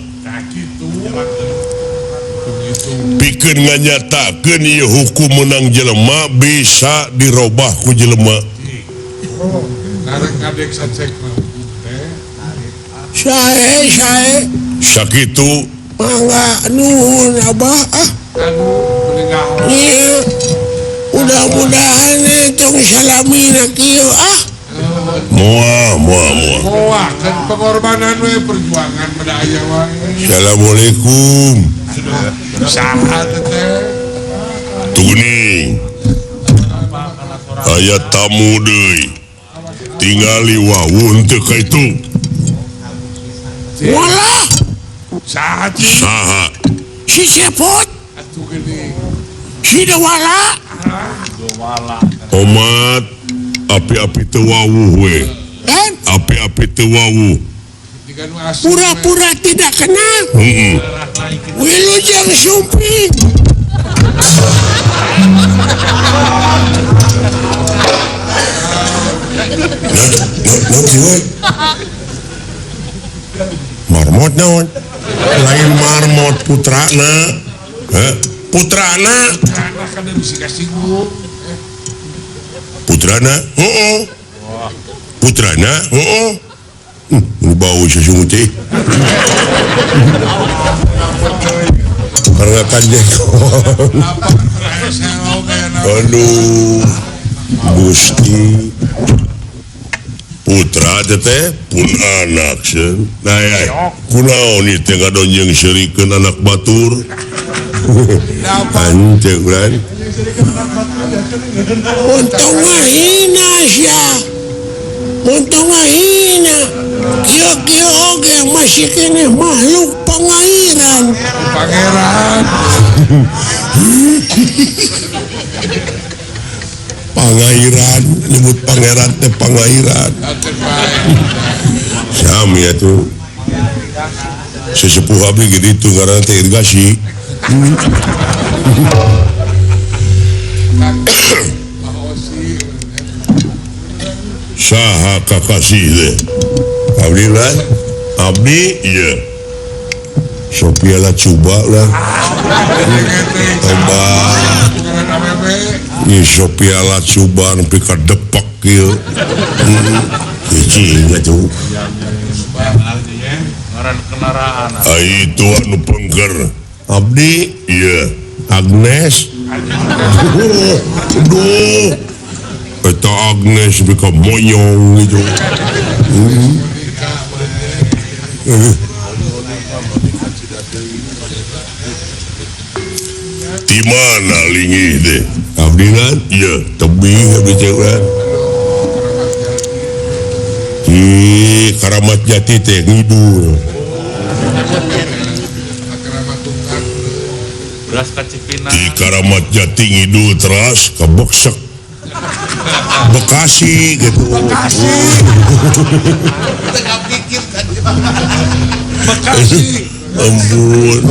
Pikeun nganyatakeun ieu hukum menang jelema bisa dirobah ku jelema. Sae sae sakitu mangga nuhun abah ah. Ieu mudah-mudahan tong salamina kieu ah. Moal moal moal. Moal kan pengorbanan we perjuangan pada aya wae. Assalamualaikum. Saha teh? Tuning. Aya tamu deui. Tingali wawun teu ka itu. Walah. Saha saha? Si Cepot. Atuh geuning. Si Dewala. Omat api-api teu wawuh we. Api-api teu wawuh. Pura-pura tidak kenal. Wilujeng sumping. Marmot naon? Lain marmot putrana. Putrana. Putrana, heeh. Putrana, heeh. Bau sesungut teh. Karena kanjeng. Aduh, Gusti. Putra teh pun anak seun. Nah ya, kunaon ieu teh ngadonjeung seurikeun anak batur. Anjeun urang. Untung ngahina sia. Untung ngahina. Kieu-kieu oge masih keneh makhluk pangairan. Pangeran. Pangairan, nyebut pangeran teh pangairan. Sami atuh. Sesepuh abdi gitu ngaranna teh irigasi. Saha kakasih teh? Abdi lah. Abdi ieu. Sophia lah coba lah. Tobat. Ini Sophia lah coba nepi ka depak ieu. Hiji atuh. Ai itu anu pengker. Abdi ieu Agnes. Duh. Eta Agnes bika monyong gitu. Di mana lingih deh? Abdi kan? Iya, tebih abdi teh kan. Di Karamat Jati teh ngidul. Di Karamat Jati ngidul teras ke Beksek. Bekasi gitu. Bekasi. Bekasi. Ampun.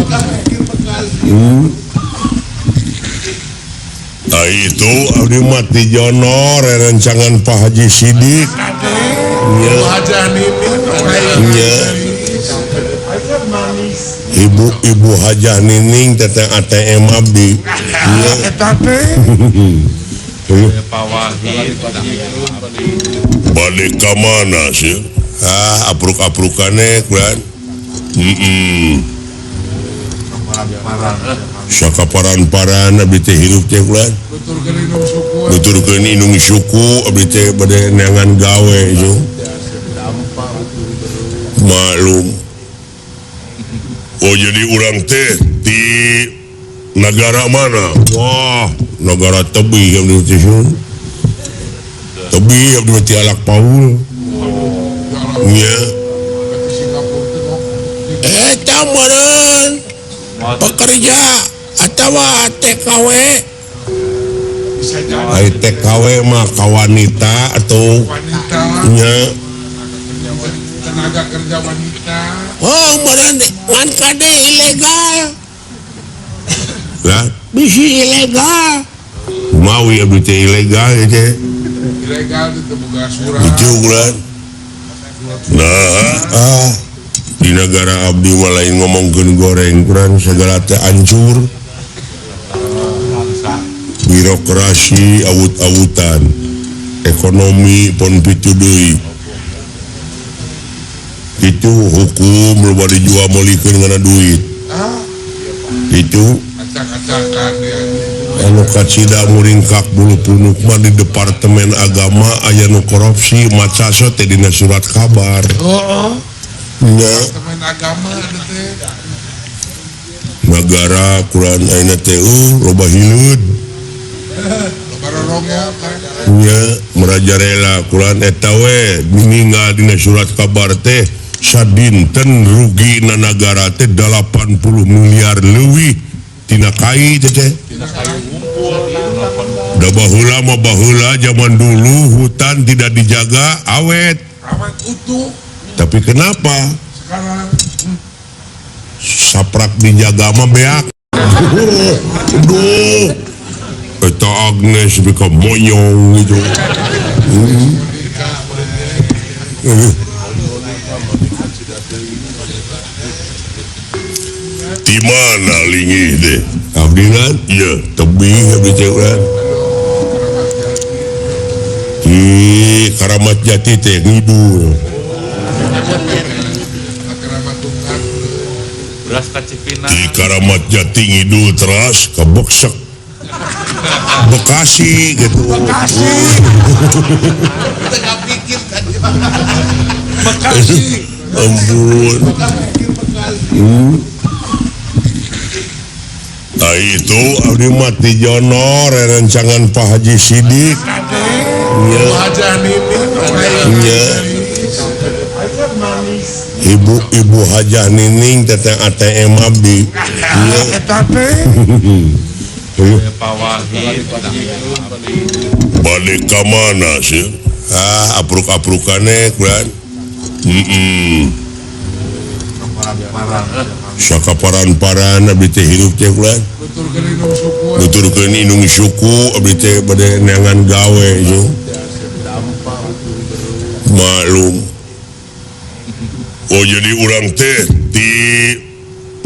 Nah itu abdi mati jono rerencangan Pak Haji Sidik. Iya. Ibu-ibu Hajah Nining teteh ATM abdi. Iya. Balik ka mana sih? Ah, apruk-aprukane kuran. Sakaparan-paran abdi teh hirup teh kuran. Nuturkeun indung suku abdi teh bade neangan gawe ieu. Maklum. Oh jadi urang teh di negara mana? Wah, negara tebih abdi teh. Tebih abdi teh alak paul. Nya. Eta meureun pekerja Atawa TKW. Ai TKW mah ka wanita atau wanita nya tenaga kerja wanita. Oh, meureun ngan kade ilegal. Lah, bisi ilegal. Mawi abdi teh ilegal teh. Ilegal teu boga surat. Itu ulah. Nah, di negara abdi mah lain ngomongkeun goreng kurang segala teh hancur. Birokrasi awut-awutan, ekonomi pon pitu deui. Itu hukum loba dijual meulikeun ngana duit. Itu acak-acakan anu kacida muringkak bulu punuk mah di departemen agama aya nu korupsi macaso teh dina surat kabar. Heeh. Nya departemen agama teh. Nagara kurang ayeuna teh loba hileud. Loba rorongnya nya merajarela kurang eta we ninggal dina surat kabar teh sadinten rugi na nagara teh 80 miliar leuwih tina kai teh teh. Da baheula mah baheula zaman dulu hutan tidak dijaga awet. Awet utuh. Tapi kenapa sekarang saprak dijaga mah beak. Duh. Eta Agnes bika monyong gitu. Di mana lingih deh? Abdi kan? Iya, tebih abdi teh urang. Di Karamat Jati teh ngidul. Di Karamat Jati ngidul teras ka Beksek. Bekasi gitu. Bekasi. Tengah pikir tadi. Bekasi. Ampun. Nah itu abdi mah ti Jonor rencangan Pak Haji Sidik. Iya. Iya. Ibu Hajah Nining teteh ATM abdi. Iya. Balik ka mana sih? Ah, apruk-aprukane kurang. Sakaparan-paran abdi teh hirup teh kurang. Nuturkeun indung suku abdi teh bade neangan gawe ieu. Maklum. Oh jadi urang teh di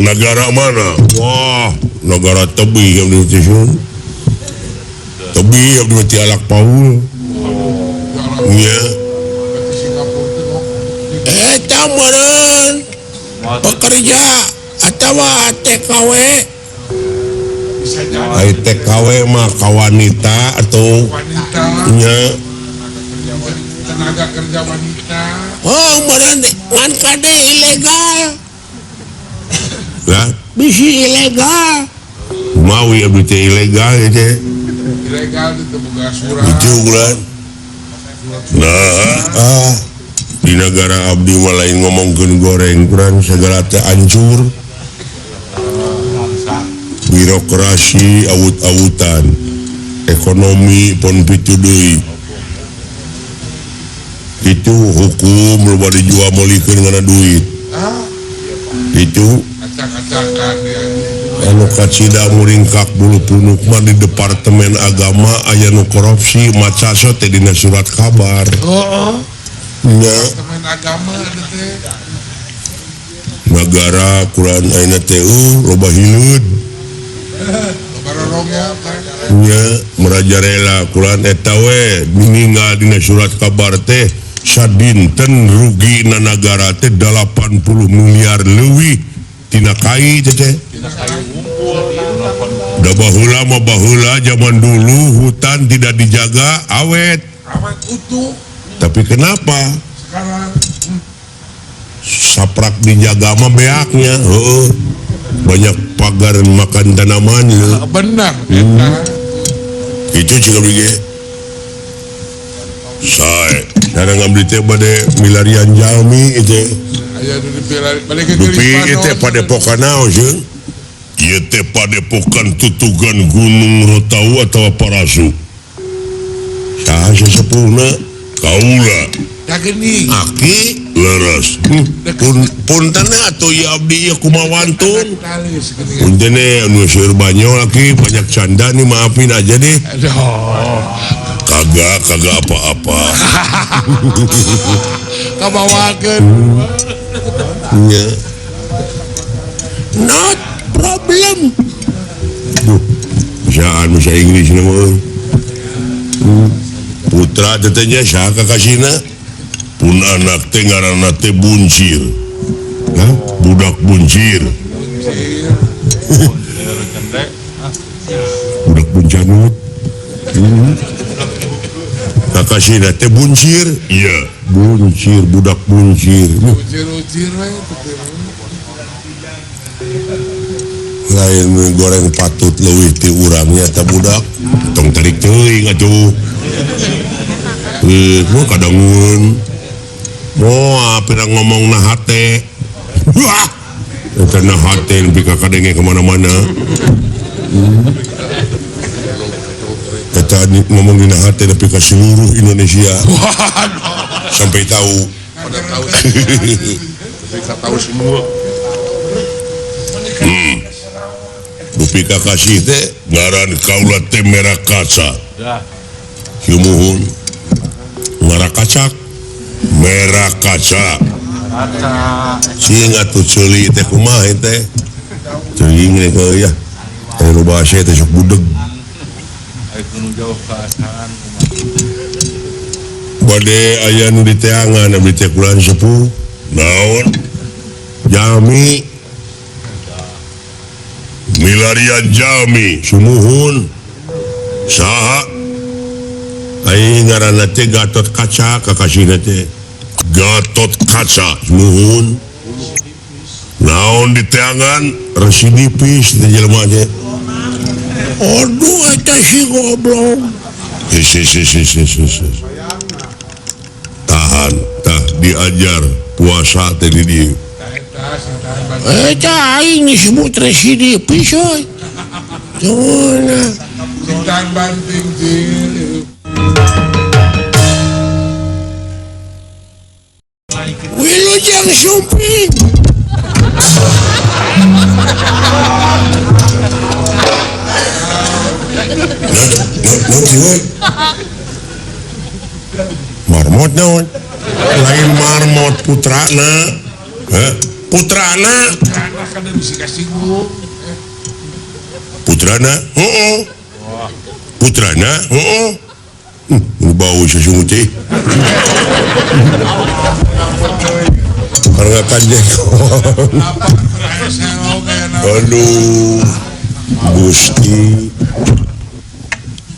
negara mana? Wah, negara tebih abdi teh. Tebih abdi teh alak paul. Nya. Eta meureun pekerja atawa TKW. Ai TKW mah ka wanita atau wanita nya tenaga kerja wanita. Oh, meureun ngan kade ilegal. Lah, bisi ilegal. Mawi abdi teh ilegal teh. Ilegal teu boga surat. Itu ulah. Nah, di negara abdi mah lain ngomongkeun goreng kurang segala teh hancur. Birokrasi awut-awutan, ekonomi pon pitu deui. Itu hukum loba dijual meulikeun ngana duit. Itu acak-acakan anu kacida muringkak bulu punuk mah di departemen agama aya nu korupsi macaso teh dina surat kabar. Heeh. Nya departemen agama teh. Nagara kurang ayeuna teh loba hileud. Loba rorongnya. Nya merajarela kurang eta we ninggal dina surat kabar teh sadinten rugi na nagara teh 80 miliar leuwih tina kai teh teh. Da baheula mah baheula zaman dulu hutan tidak dijaga awet. Awet utuh. Tapi kenapa sekarang saprak dijaga mah beaknya. Heeh. Banyak pagar makan tanaman ya. Benar. Itu juga begitu. Sae, cara ngambil teh bade milarian jalmi itu. Aya nu dipilari balik ke Dupi itu padepokan naon sieun? Ieu teh padepokan tutugan Gunung Rotau atawa Parasu. Saha sesepuhna? Kaula. Aki leres. Punten atuh ieu abdi ieu kumaha wantun. Punten anu seueur banyol aki banyak canda nih maafin aja deh. Kagak kagak apa-apa. Kabawakeun. Nya. Not problem. Duh, bisaan bahasa Inggris na mah. Putra teh nya saha kakasihna? Pun anak teh ngaranna teh Buncir. Hah? Budak Buncir. Budak Buncanut. Kakasihna teh Buncir. Iya, Buncir, budak Buncir. Buncir-uncir we lain goreng patut leuwih ti urangnya teh budak. Tong tarik teuing atuh. Mah kadangun. Moal pira ngomong na hate. Wah. Eta na hate nepi ka kadenge kemana-mana. Eta ngomong dina hate nepi ka seluruh Indonesia. Sampai tahu. Pada tahu. Bisa tahu semua. Dupi kakasih teh ngaran kaula teh merah kaca. Sumuhun. Merah kacak. Merah kaca. Sing atuh ceuli teh kumaha teh. Ceuing teh ya. Teh nu bahasa teh sok budeg. Bade aya nu diteangan abdi teh kulan sepuh. Naon? Jami. Milarian jami sumuhun. Saha? Aing ngaranna teh Gatot Kaca kakasihna teh. Gatot Kaca sumuhun. Naon diteangan residipis teh jelema teh. Aduh eta si goblok. Si. Tahan, tah diajar puasa teh di dieu. Eta aing disebut residipis euy. Cintaan banting cil. Wilujeng sumping. Marmot naon? Lain marmot putrana. Hah? Putrana. Putrana, heeh. Putrana, heeh. Bau sesungut teh. Karena kanjeng. Aduh, Gusti.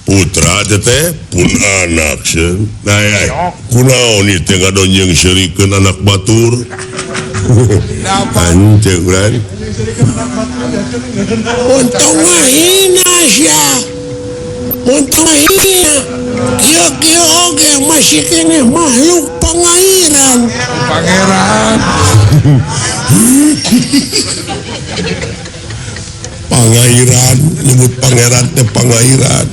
Putra teh pun anak seun. Nah, kunaon ieu teh ngadonjeng seurikeun anak batur. Anjeun urang. Untung hina sia. Untung hina. Kieu-kieu oge masih keneh makhluk pangairan. Pangeran. Pangairan, nyebut pangeran teh pangairan.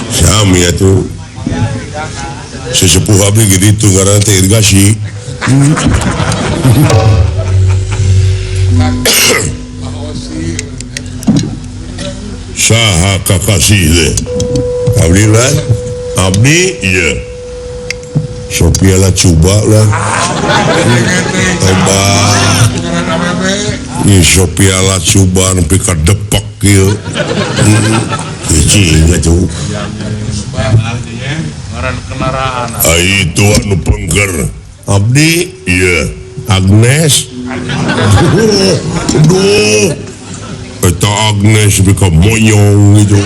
Sami atuh. Sesepuh abdi gitu ngaranna teh irigasi. Saha kakasih teh? Abdi lah. Abdi iya. Sophia lah coba lah. Tobat. Ini Sophia lah coba nepi ka depak kieu. Cicing atuh. Ai itu anu pengker. Abdi iya. Agnes. Duh. Eta Agnes bika monyong gitu.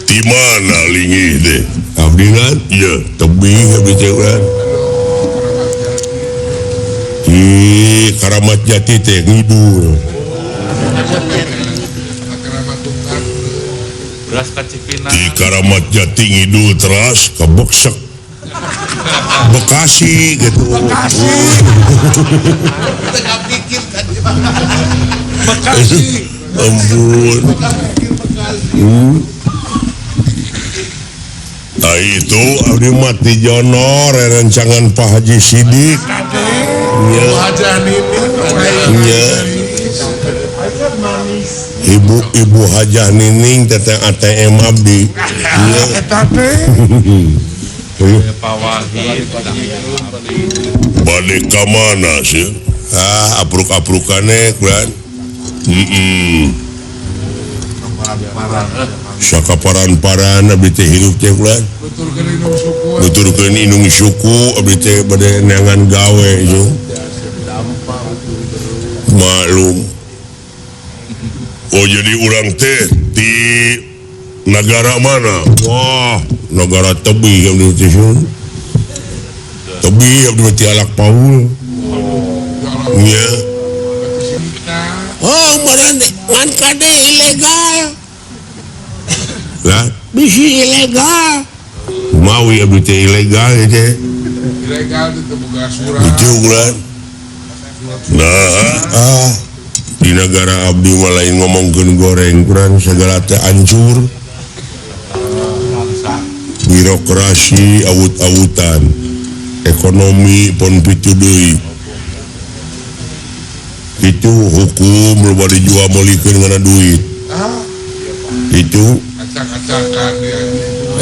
Di mana lingih deh? Abdi kan? Iya, tebih abdi teh urang. Di Karamat Jati teh ngidul. Di Karamat Jati ngidul teras kabeksek. Bekasi gitu. Bekasi. Tengah pikir tadi. Bekasi. Ampun. Nah itu abdi mah ti Jonor rencangan Pak Haji Sidik. Nya. Nya. Ibu Hajah Nining teteh ATM abdi. Nya. Bade ka mana sih? Ah, apruk-aprukane kuran. Sakaparan-paran abdi teh hirup teh kuran. Nuturkeun indung suku abdi teh bade neangan gawe ieu. Maklum. Oh jadi urang teh di negara mana? Wah, negara tebi abdi teh. Tebi abdi teh alak paul. Nya. Oh, marane ngan kade ilegal. Lah, bisi ilegal. Mawi abdi teh ilegal teh. Ilegal teh boga surat. Itu ulan. Nah, di negara abdi mah lain ngomongkeun goreng kurang segala teh hancur. Birokrasi awut-awutan, ekonomi pon pitu deui. Itu hukum loba dijual meulikeun ngana duit. Itu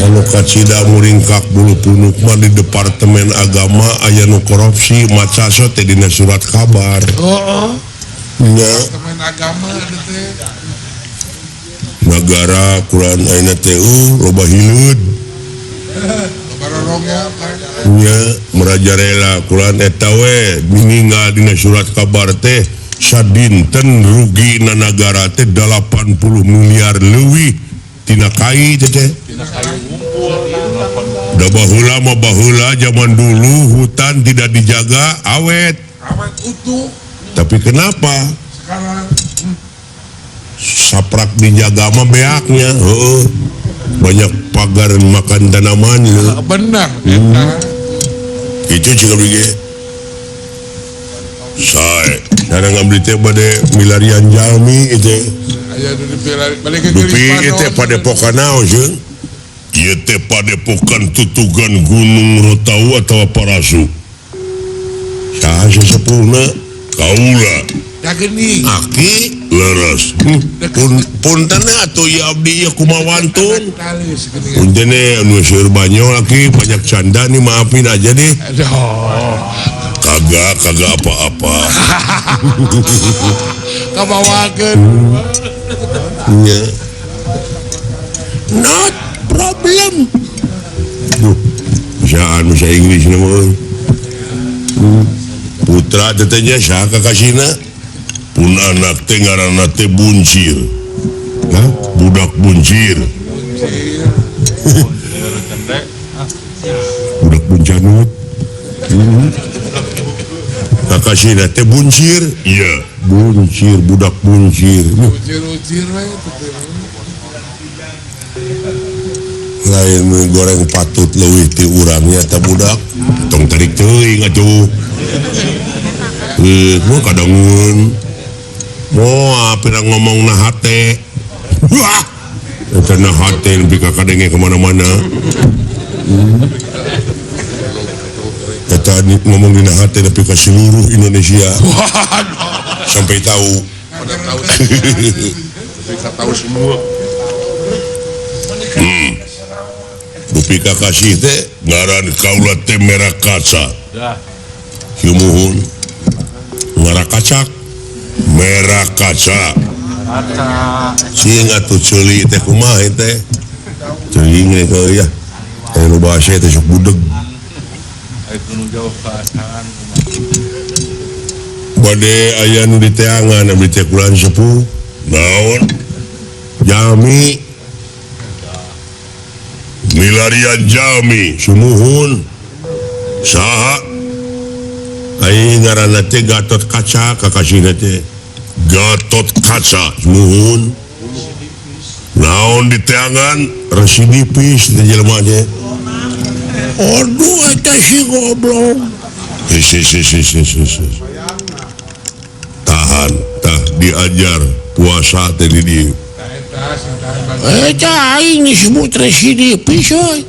anu kacida muringkak bulu punuk mah di departemen agama aya nu korupsi macaso teh dina surat kabar. Heeh. Nya. Departemen agama teh. Negara kurang ayeuna teh loba hileud. Nya merajarela kurang eta we ninggal dina surat kabar teh sadinten rugi na nagara teh 80 miliar leuwih tina kai teh teh. Da baheula mah baheula zaman dulu hutan tidak dijaga awet. Awet utuh. Tapi kenapa? Sekarang saprak dijaga mah beaknya. Heeh. Banyak pagar makan tanaman lho. Benar. Itu juga begitu. Sae, cara ngambil teh bade milarian jalmi itu. Aya nu Dupi itu padepokan naon sieun? Ieu teh padepokan tutugan Gunung Rotau atawa Parasu. Saha sesepuhna? Kaula. Dageni. Aki leres. Punten atuh ieu abdi ieu kumaha wantun. Punten anu seueur banyol aki banyak canda nih maafin aja deh. Kagak kagak apa-apa. Kabawakeun. Nya. Not problem. Duh, bisaan bahasa Inggris na mah. Putra tetehnya saha kakasina? Pun anak teh ngaranna teh Buncir. Hah? Budak Buncir. Budak Buncanut. Kakasina teh Buncir. Iya, Buncir, budak Buncir. Buncir-uncir we lain goreng patut leuwih ti urangnya teh budak. Tong tarik teuing atuh. Mah kadangun. Moal pira ngomong na hate. Wah. Eta na hate lebih ka kadenge kemana-mana. Eta ngomong dina hate lebih ka seluruh Indonesia. Sampai tahu. Pada tahu. Bisa tahu semua. Dupi kakasih teh ngaran kaula teh merah kaca. Sumuhun. Merah kacak. Merah kaca. Sing atuh ceuli teh kumaha teh? Ceuling teh ya. Teh nu bahasa teh sok budeg. Bade aya nu diteangan abdi teh kulan sepuh. Naon? Jami. Milarian jami sumuhun. Saha? Ai ngaranna teh Gatot Kaca kakasihna teh. Gatot Kaca sumuhun. Naon diteangan residipis teh jelema teh. Aduh eta si goblok. Tahan, tah diajar puasa teh di dieu. Eta aing disebut residivis euy.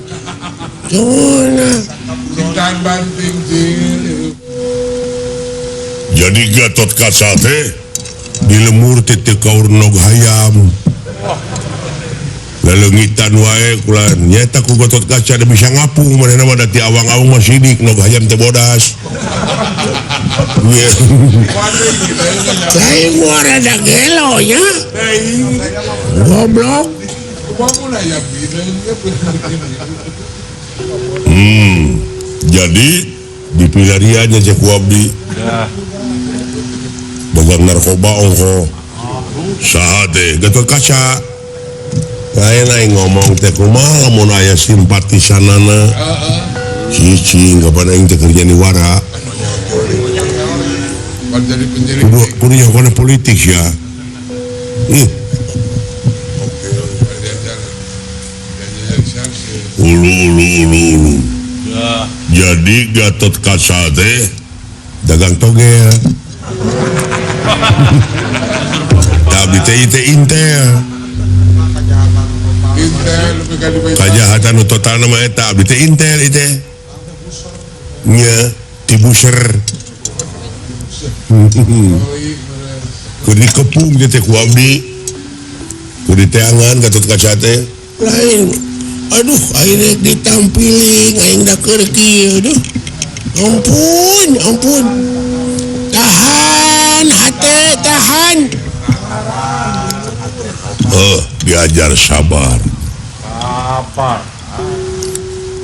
Jadi Gatot Kaca teh di lemur teh teu kaur nog hayam. Laleungitan wae kula nyaeta ku Gatot Kaca da bisa ngapung manehna mah da ti awang-awang mah sidik nog hayam teh bodas. Lain gua rada gelo nya. Goblok. Jadi di pilarian aja ku abdi. Dagang narkoba ongko. Saha teh Gatot Kaca. Lain aing ngomong teh kumaha lamun aya simpatisanana. Cicing kapan aing teh kerja di wara. Kudu nyaho politik ya. Ulu ulu ulu ulu. Jadi Gatot Kaca teh dagang togel. Tapi teh teh intel. Kajahatan nu total nama eta abdi teh intel teh. Nya tibuser. Kudu dikepung teh ku abdi. Kudu diteangan Gatot Kaca teh. Lain. Aduh aing ditampiling aing da keur kieu aduh. Ampun, ampun. Tahan hate, tahan. Diajar sabar. Sabar.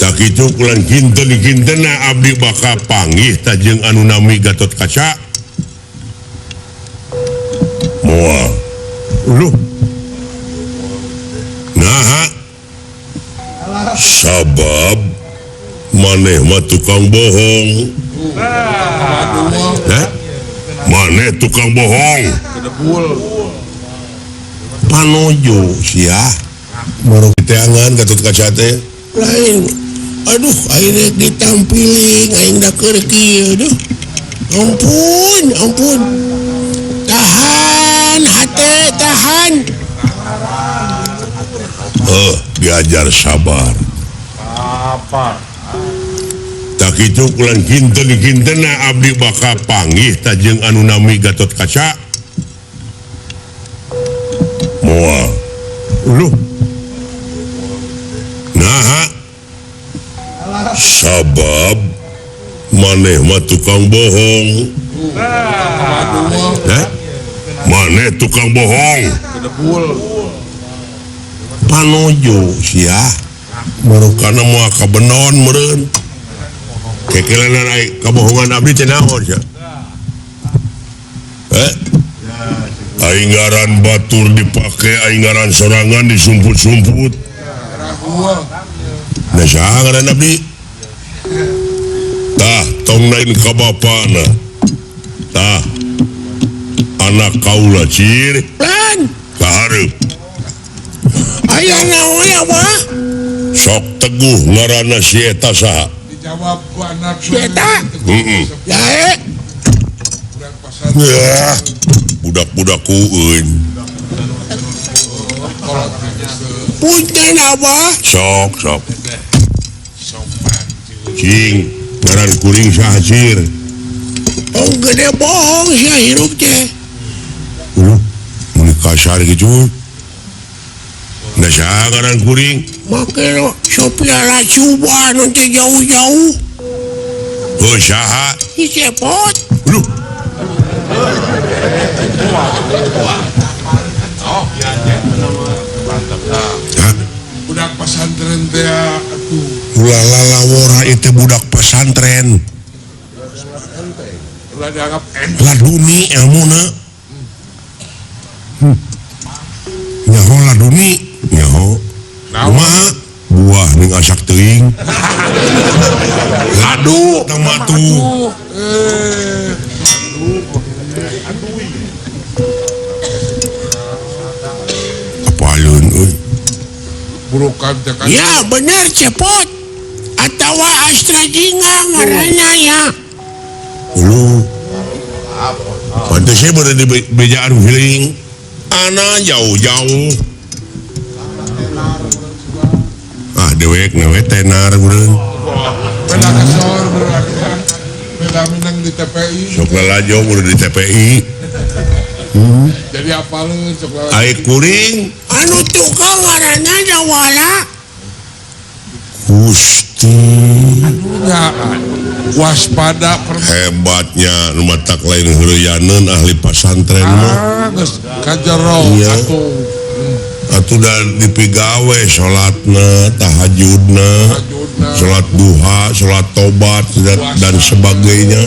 Tak kitu kulan kinten-kintena abdi bakal panggih ta jeung anu nami Gatot Kaca. Moal. Luh. Naha. Sabab maneh mah tukang bohong. Hah? Maneh tukang bohong. Panojo sia. Baru diteangan Gatot Kaca teh. Lain. Aduh aing ditampiling aing da keur kieu aduh. Ampun, ampun. Tahan hate, tahan. Diajar sabar. Sabar. Tak kitu kulan kinten-kintena abdi bakal panggih ta jeung anu nami Gatot Kaca. Moal. Luh. Naha. Sabab maneh mah tukang bohong. Hah? Maneh tukang bohong. Panojo sia. Marukana moal kabenon meureun. Kekelanan ai kabohongan abdi teh naon sia? Aing ngaran batur dipake, aing ngaran sorangan disumput-sumput. Nah saha ngaran abdi? Tah tong lain ka bapana. Tah anak kaula cir. Lan ka hareup. Aya naon ya mah? Sok teguh ngaranna si eta saha? Dijawab ku anak si eta. Heeh. Dae. Budak-budakku euy. Punten abah. Sok sok. Cing, ngaran kuring saha cir? Oh gede bohong sia hirup teh. Uluh, mun kasar kitu. Nah saha ngaran kuring? Make Sophia Latjuba nu teh jauh-jauh. Oh saha? Si Cepot. Uluh. Budak pesantren teh atuh. Ulah lalawora itu budak pesantren. Ulah dianggap enteng. Laduni ilmuna. Nyaho laduni, nyaho. Kumaha? Buah ning asak teuing. Ladu tah mah tuh. Apaleun euy. Burukan teh kan. Ya bener Cepot. Atau atawa Astra Jingga ngaranna ya. Lu. Pantes saya berada di bejaan feeling. Ana jauh-jauh. Ah dewek nawe tenar beureun. Beda kesor beureun. Beda minang di TPI. Sok lalajo beureun di TPI. Jadi apaleun sok lalajo. Ai kuring anu tukang ngaranna Jawala. Gusti. Aduh waspada hebatnya nu matak lain heureyaneun ahli pasantren mah. Ah geus kajero atuh. Atuh da dipigawe salatna, tahajudna, salat duha, salat tobat dan sebagainya.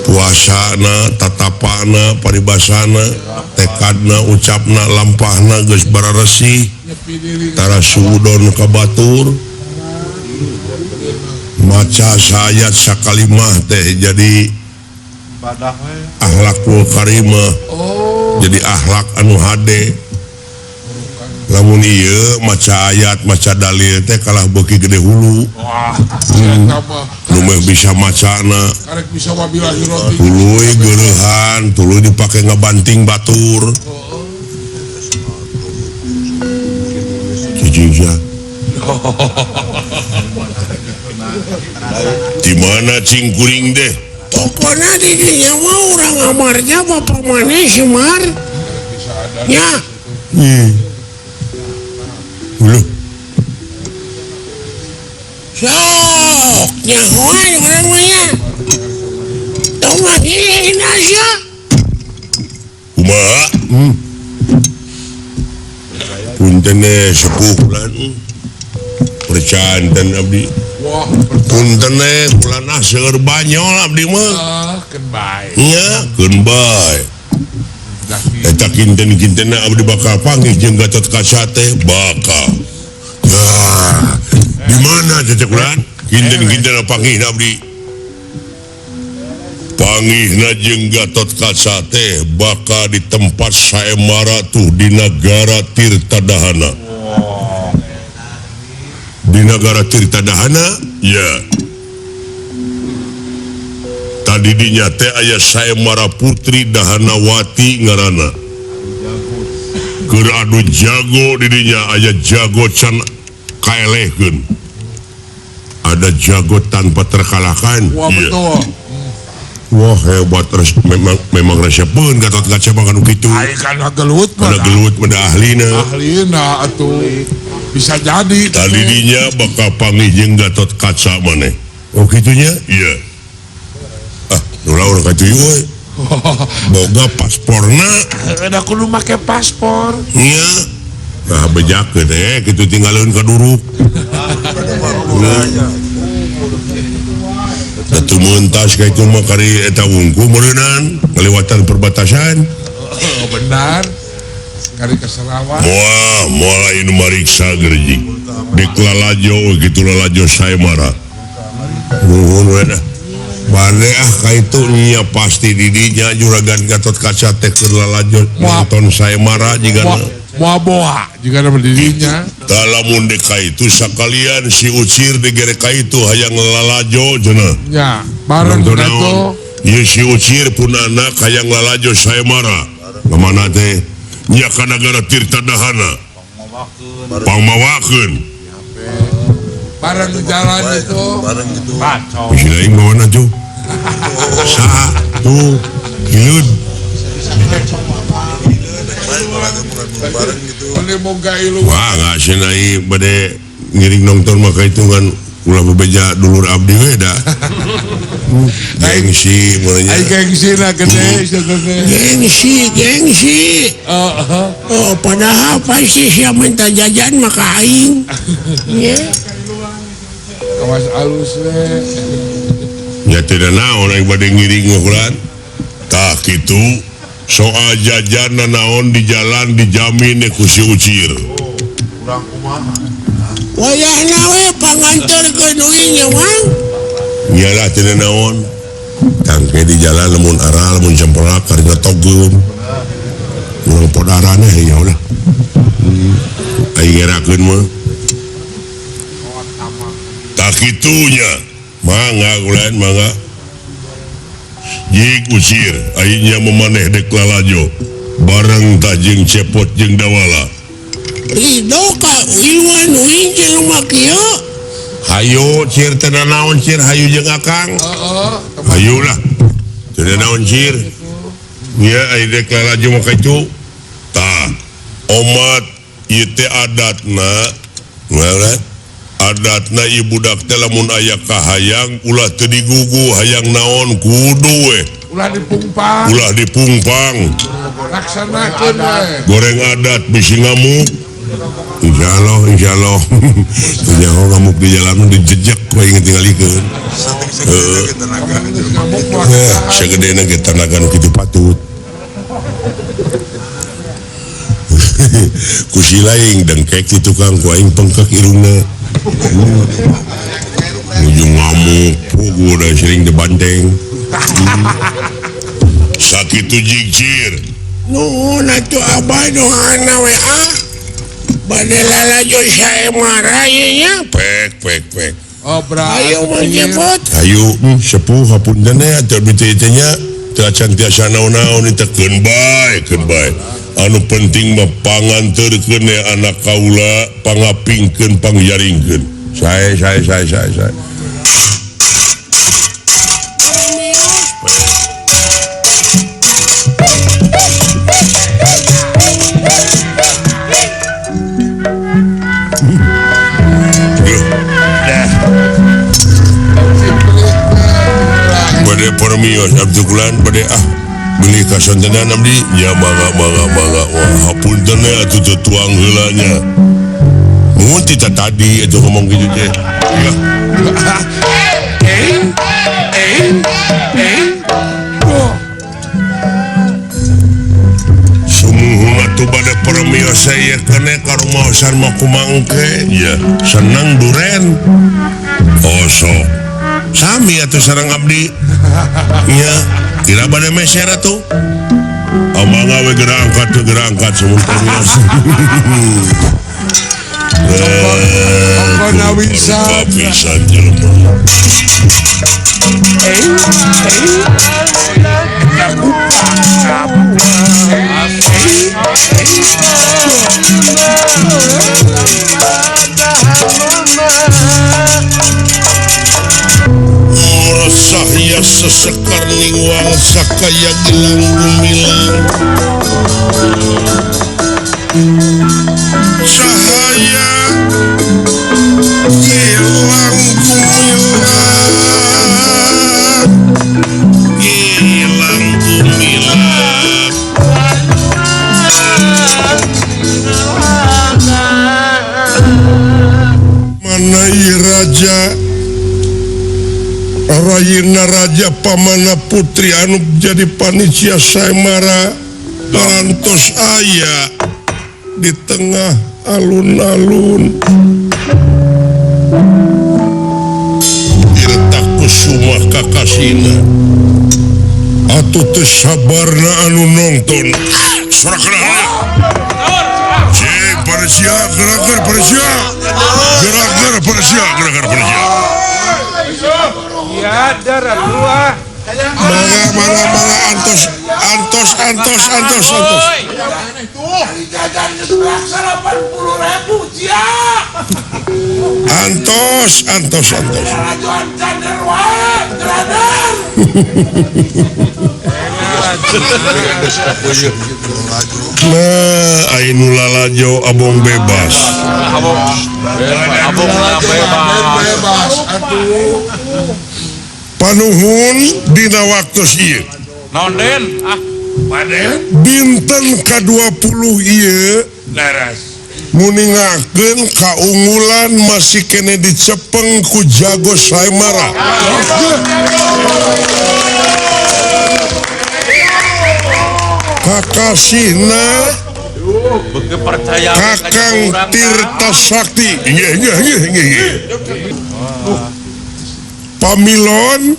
Puasana, tatapana, paribasana, tekadna, ucapna, lampahna geus bararesih. Tara suudon ka batur. Maca sayat sakalimah teh jadi akhlakul karimah. Jadi akhlak anu hade. Lamun ieu maca ayat maca dalil teh kalah beuki gede hulu. Nu meh bisa macana. Tuluy geureuhan, tuluy dipake ngabanting batur. Cicing sia. Di mana cing kuring deh? Pokoknya di dinya mah urang amarnya bapak maneh Semar. Ya. Uluh. Sok nyahoan urang mah ya. Tong ngahilin aja. Kumaha? Punten sepuh bulan. Percanten abdi. Wah, punten bulan ah seueur banyol abdi mah. Keun bae. Nya, keun bae. Eta kinten-kintenna abdi bakal panggih jeung Gatot Kaca teh bakal. Nah, di mana cecek bulan? Kinten-kintenna panggihna abdi. Panggihna jeung Gatot Kaca teh bakal di tempat saemara tuh di nagara Tirta Dahana. Di nagara Tirta Dahana ya. Tadi dinya teh aya Saemara Putri Dahanawati ngaranna. Keur adu jago di dinya aya jago can kaelehkeun. Ada jago tanpa terkalahkan. Wah, ya. Betul. Wah hebat memang resepeun Gatot Kaca mah kanu kitu. Ai kana gelut mah. Kana gelut mah ahlina. Ahlina atuh. Bisa jadi. Tadi dinya bakal panggih jeung Gatot Kaca maneh. Oh kitunya? Iya. Ah, ulah urang ka dieu we. Boga pasporna. Heuh, da kudu make paspor. Nya. Nah bejakeun teh kitu tinggaleun ka duruk. Datu mentas ka itu mah kari eta wungku meureunan ngaliwatan perbatasan. Oh, benar. Kari ke Sarawak. Wah, mulai nu mariksa gerjing. Di lalajo gitu lalajo saemara. Nuhun we dah. Bade ah ka itu nya pasti di dinya juragan Gatot Kaca teh keur lalajo nonton saemara jigana. Moal boa jigana di dinya. Tah lamun dek ka itu sakalian si Ucir digere ka itu hayang lalajo cenah. Nya, bareng itu. Ieu si Ucir pun anak hayang lalajo saemara. Ka mana teh? Nya ka nagara Tirta Dahana. Pangmawakeun. Bareng di jalan itu. Bareng gitu. Bisi aing mawana tuh. Saha tuh hileud. Bareng gitu. Wah, enggak cenah ieu bade ngiring nonton mah kahitungan ulah bebeja dulur abdi we da. Gengsi mulanya. Ai gengsina gede sia teh. Gengsi, gengsi. Heeh. Oh, padahal pasti sia minta jajan mah ka aing. Nya. Kawas alus we. Nya teu naon aing bade ngiring ngukuran. Tah kitu soal jajan naon di jalan dijamin ku si Ucir. Urang kumaha? Wayahna we panganterkeun deui nya Mang. Iyalah teu naon. Tangke di jalan lamun aral lamun cempelak karena ngetogeun. Urang podarana ya ulah. Aing ngerakeun mah. kitunya mangga ulan mangga jig usir ayeuna memaneh dek lalajo bareng tajeng cepot jeung dawala ridho ka iwan uing jelema kieu hayu cir teu naon cir hayu jeung akang hayu lah teu naon cir nya aya dek lalajo mah kitu tah omat ieu teh adatna ngaran adatna ieu budak teh lamun aya kahayang ulah teu digugu hayang naon kudu we ulah dipungpang ulah dipungpang laksanakeun we goreng adat bisi ngamuk insyaallah insyaallah nyaho ngamuk di jalan dijejek we tingalikeun heuh sagedena ge tanaga nu kitu patut ku si laing dengkek ti tukang ku aing pengkek irungna ujung ngamuk pugu da sering dibanteng sakitu jigcir nuhun atuh abah doana we ah bade lalajo saemara ieu nya pek pek pek ayo mah cepot ayo sepuh hapunten atuh abdi teh nya teu acan tiasa naon-naon teh keun bae keun bae anu penting mah panganterkeun anak kaula pangapingkeun pangjaringkeun sae sae sae sae sae bade permios abdi kulan bade ah beli kasontenan abdi nya mangga mangga mangga wah hapunten atuh teu tuang heula nya mun ti tadi atuh ngomong kitu teh ya sumuhun atuh bade permios saya kene ka rumaosan mah kumaha engke ya seneng duren osok sami atuh sareng abdi nya kira bade meser atuh mangga we geura angkat sumun permios pisan jelema Sahya sesekar ning wangsa kaya gelang gumilang cahaya gelang gumilang gelang gumilang manai raja Rayina Raja Pamana Putri anu jadi panitia Saemara parantos aya di tengah alun-alun Tirta Kusuma kakasina atuh teu sabarna anu nonton sorak-sorak cek panitia gerak-gerak panitia gerak-gerak panitia gerak-gerak panitia ya darah dua. Mangga mangga mangga antos antos antos antos antos. Antos antos antos. Nah, anu lalajo abong bebas. Abong bebas. Panuhun dina waktu ieu. Naon Den? Ah, dinten ka-20 ieu laras. Muningakeun kaunggulan masih kene dicepeng ku jago Saemara. Kakasihna Kakang Tirta Sakti. Nggih nggih nggih nggih. Pamilon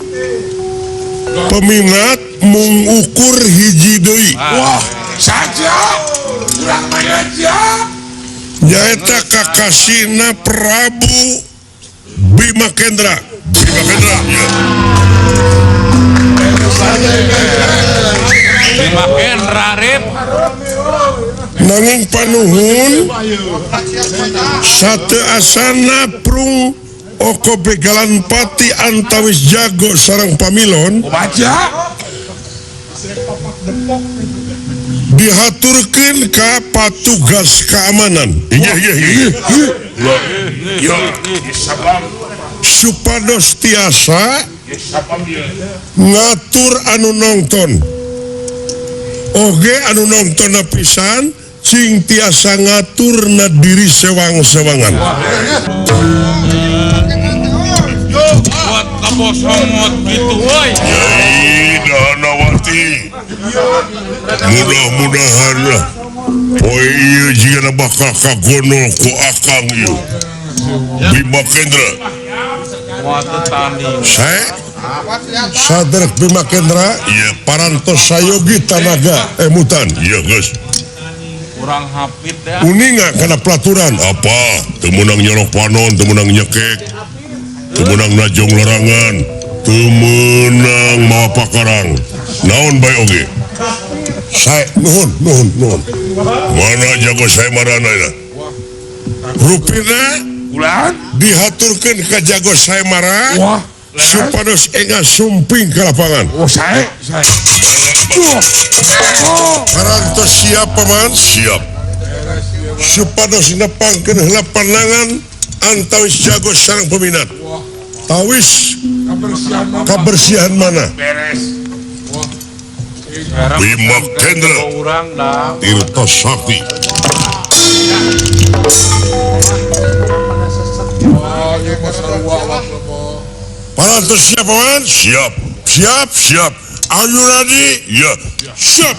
peminat mung ukur hiji deui. Wah, saja urang mana sia? Nyaeta kakasihna Prabu Bima Kendra. Bima Kendra. Ya. Bima Kendra Rip. Nanging panuhun sate asana prung oko begalan pati antawis jago sarang pamilon dihaturkeun ka patugas keamanan. Iya iya iya. Supados tiasa ngatur anu nonton. Oge anu nonton pisan cing tiasa ngaturna diri sewang-sewangan. Buat kabosongot gitu woi. Yai Danawati. Mudah-mudahan lah poe ieu jigana bakal kagonol ku akang ieu. Bima Kendra. Saya Sadrek Bima Kendra, iya parantos sayogi tanaga emutan. Iya geus. Kurang hapit ya. Uninga kana pelaturan apa? Teu meunang nyolok panon, teu meunang nyekek. Teu meunang najong larangan, teu meunang mawa pakarang. Naon bae oge? Saya nuhun nuhun nuhun. Mana jago saya marana ya? Rupina dihaturkeun ka jago saya mara. Wah. Supados enga sumping ke lapangan. Oh, saya. Parantos siap paman? Siap. Supados nepangkeun heula pandangan antawis jago sareng peminat. Tawis kebersihan mana? Beres. Bima Kendra Tirta Sakti. Parantos siap paman? Siap. Siap, siap. Are you ready? Ya. Siap.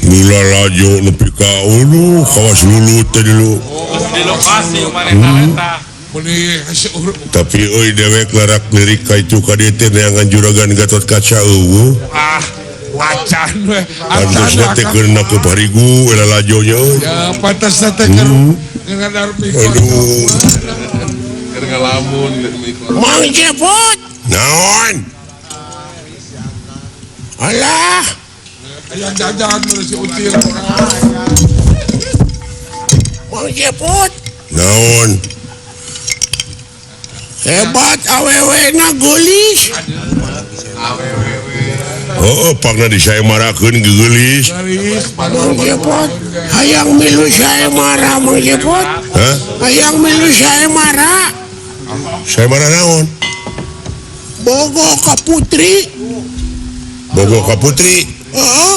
Mula lajo nepi ka ulu kawas lulut teh dulu. Di lokasi maneta-eta. Tapi euy dewek larak lirik ka itu ka dieu teh neangan juragan Gatot Kaca eueuh. Ah, acan we. Pantasna teh keur nakeup harigu eta lajonya euy. Ya, pantasna teh keur ngadar pikon. Aduh. Keur ngalamun Mang Jepot. Naon? Alah. Ayang jajan si Ucil. Mang Jepot. Naon? Hebat awewe na geulis. Oh, pangna disaemarakeun geulis. Mang Jepot, hayang milu saemara Mang Jepot. Hah? Hayang milu saemara. Saemara naon? Bogo ka putri. Bogo ka putri. Heeh.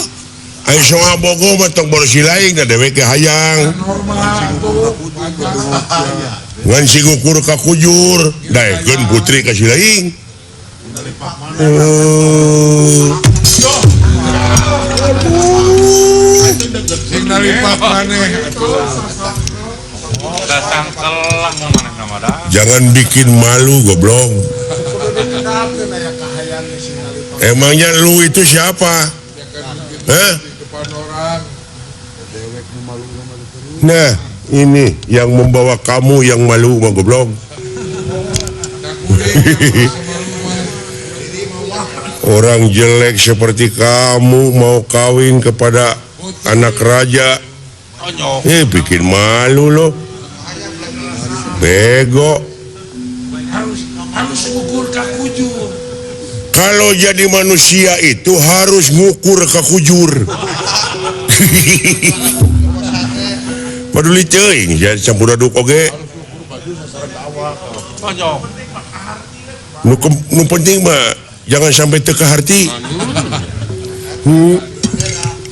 Ayo soal bogo mah tong boros lain da dewek ge hayang. Ngan sigukur ka kujur, daekeun putri ka si lain. Sing nalipat maneh. Jangan bikin malu goblok. Emangnya lu itu siapa? Hah? Nah, ini yang membawa kamu yang malu mah goblok. Orang jelek seperti kamu mau kawin kepada anak raja. Bikin malu loh. Bego. Harus ngukur ka kujur. Kalau jadi manusia itu harus ngukur ka kujur. Paduli teuing jadi campur aduk oge. Nu penting mah jangan sampai teu kaharti.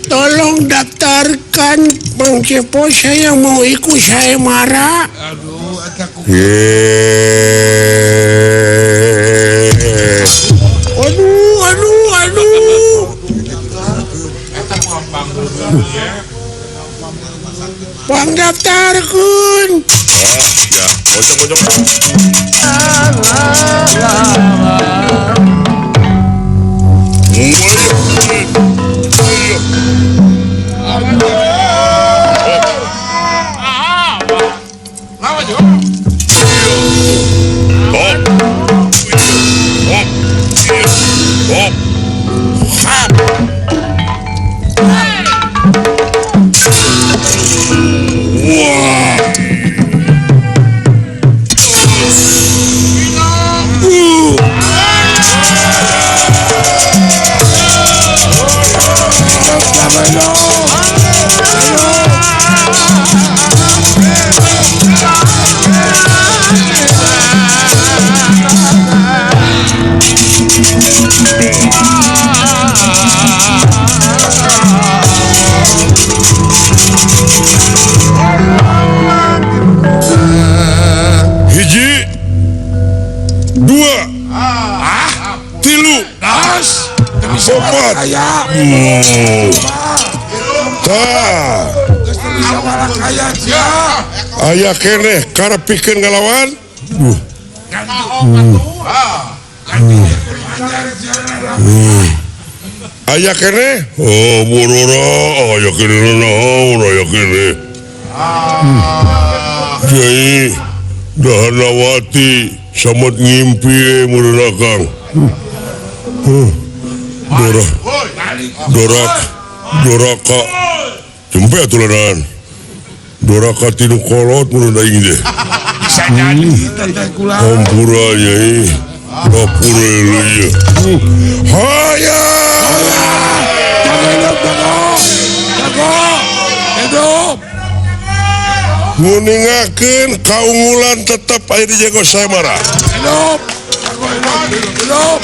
Tolong daftarkan Bang Cepo, saya mau ikut sayembara. Aduh, aduh, aduh, aduh. Bang daftarkan. Ya, bocok-bocok. Hiji, dua, tilu, opat, tah, aya keneh karepikeun ngalawan. Aya keneh, oh burura, aya keneh naon, aya keneh. Jadi Dahanawati samot ngimpi meureun akang. Dora, doraka, doraka, jempe atuh leunaan. Doraka tinu kolot meureun aing teh. Bisa jadi teh kula. Hampura nyai, dapur ieu. Haya! Nguningakeun kaunggulan tetep aya di jago sayembara. Hidup. Hidup.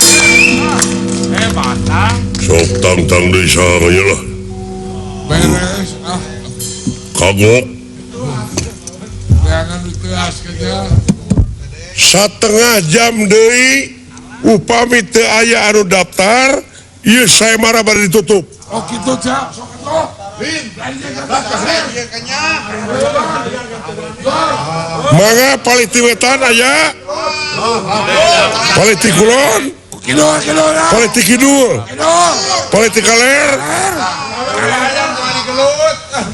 Sok tang-tang deui saha lah. Beres ah. Kagok. Jangan diteas kerja. Satengah jam deui upami teu aya anu daftar, ieu sayembara bade ditutup. Oh kitu ja, sok atuh. Mangga palih ti wetan aya? Palih ti kulon? Palih ti kidul? Palih ti kaler?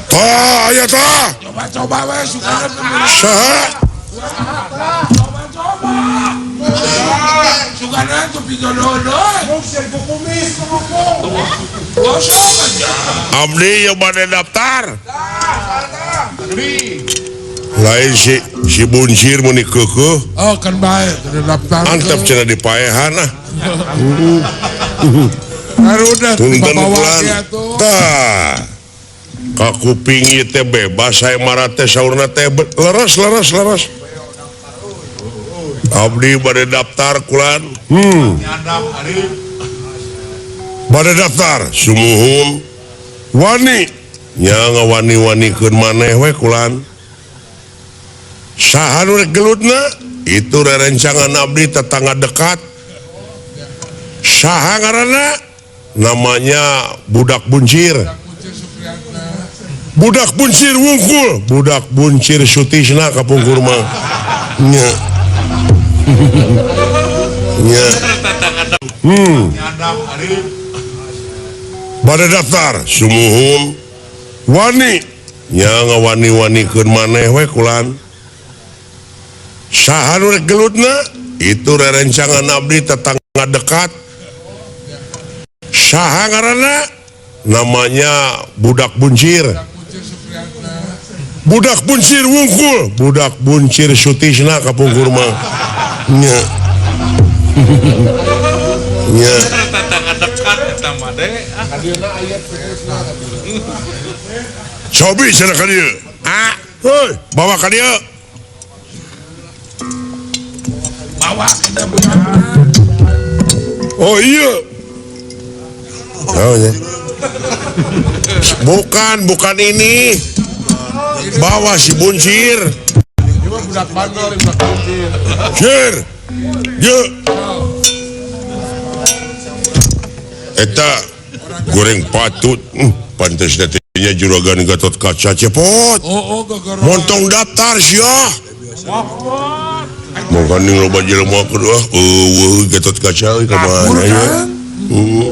Tah aya tah. Coba-coba we sugana. Saha? Coba-coba. Sugana tuh pijodoh. Abdi yang bade daftar. Lain si buncir meni keukeuh. Oh kan bae daftar. Antep cenah dipaehan ah. Harudah punten bulan. Tah. Ka kuping ieu teh bebas sayembara teh saurna teh leres leres leres. Abdi bade daftar kulan. Bade daftar sumuhun wani nya ngawani-wanikeun maneh we kulan. Saha nu rek gelutna? Itu rerencangan abdi tetangga dekat. Saha ngaranna? Namanya Budak Buncir. Budak Buncir wungkul, Budak Buncir Sutisna kapungkur mah. Nya. Nya. Bade daftar sumuhun wani nya ngawani-wanikeun maneh we kulan. Saha nu rek gelutna? Itu rerencangan abdi tetangga dekat. Saha ngaranna? Namanya Budak Buncir. Budak Buncir wungkul, Budak Buncir Sutisna kapungkur mah. Nya. Nya. Dekat eta mah de. Cobi cenah ka dieu. Ah, heuy, bawa ka dieu. Bawa. Oh iya. Oh, ya. Bukan, bukan ini. Bawa si Buncir. Sir. Ye. Eta goreng patut. Pantes datanya juragan Gatot Kaca cepot. Montong daftar sia. Mangkaning loba jelema kedua. Eueuh Gatot Kaca ka mana ya? Heeh.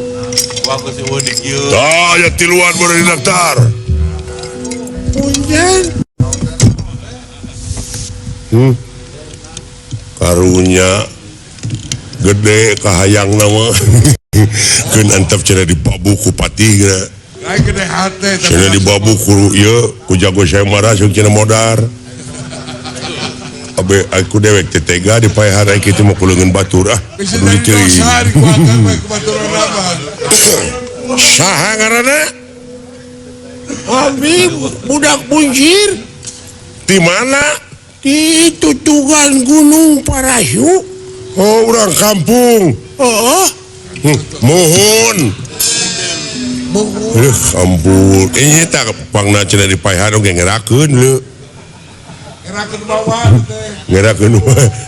Tah aya tiluan baru didaftar. Punten. Karunya gede kahayang nama. Keun antep cenah dibabu ku patih geura. Lain gede hate cenah dibabu ku ieu ku jago saya marah jeung cenah modar. Abe aku dewek teh tega dipaehan ai kitu mah ku leungeun batur ah. Kudu diceuing. Saha ngaranna? Abi budak Buncir. Di mana? Di tutugan Gunung Parahyu. Oh, urang kampung. Heeh. Mohon. Ampun. Ini tak pangna cenah dipaehan oge ngerakeun leu. Ngerakeun bawa teh. Ngerakeun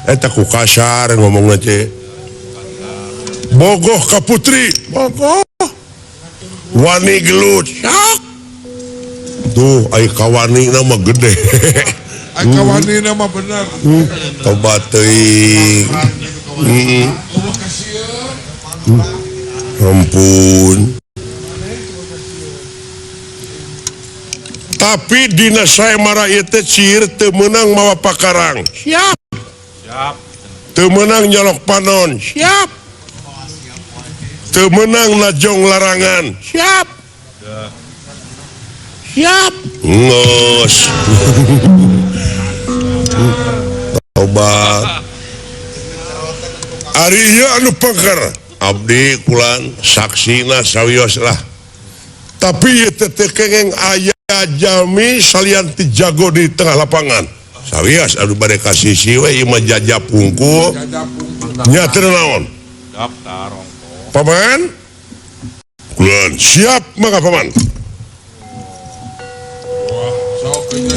eta ku kasar ngomongna teh. Bogoh ka putri. Bogoh. Wani gelut. Sok. Tuh ai kawani na mah gede. Ai kawani na mah bener. Tobat teuing. Ampun. Tapi dina sayembara ieu teh cir teu meunang mawa pakarang. Siap. Siap. Teu meunang nyolok panon. Siap. Teu meunang najong larangan. Siap. Siap. Ngos. Tobat. Ari ieu anu pengker. Abdi kulan saksina sawios lah. Tapi ieu teh teu kengeng aya jalmi salian ti jago di tengah lapangan. Sawios anu bade ka sisi we ieu mah jajap hungkul. Nya teu naon? Daftar ongkoh. Paman? Kulan siap mangga paman.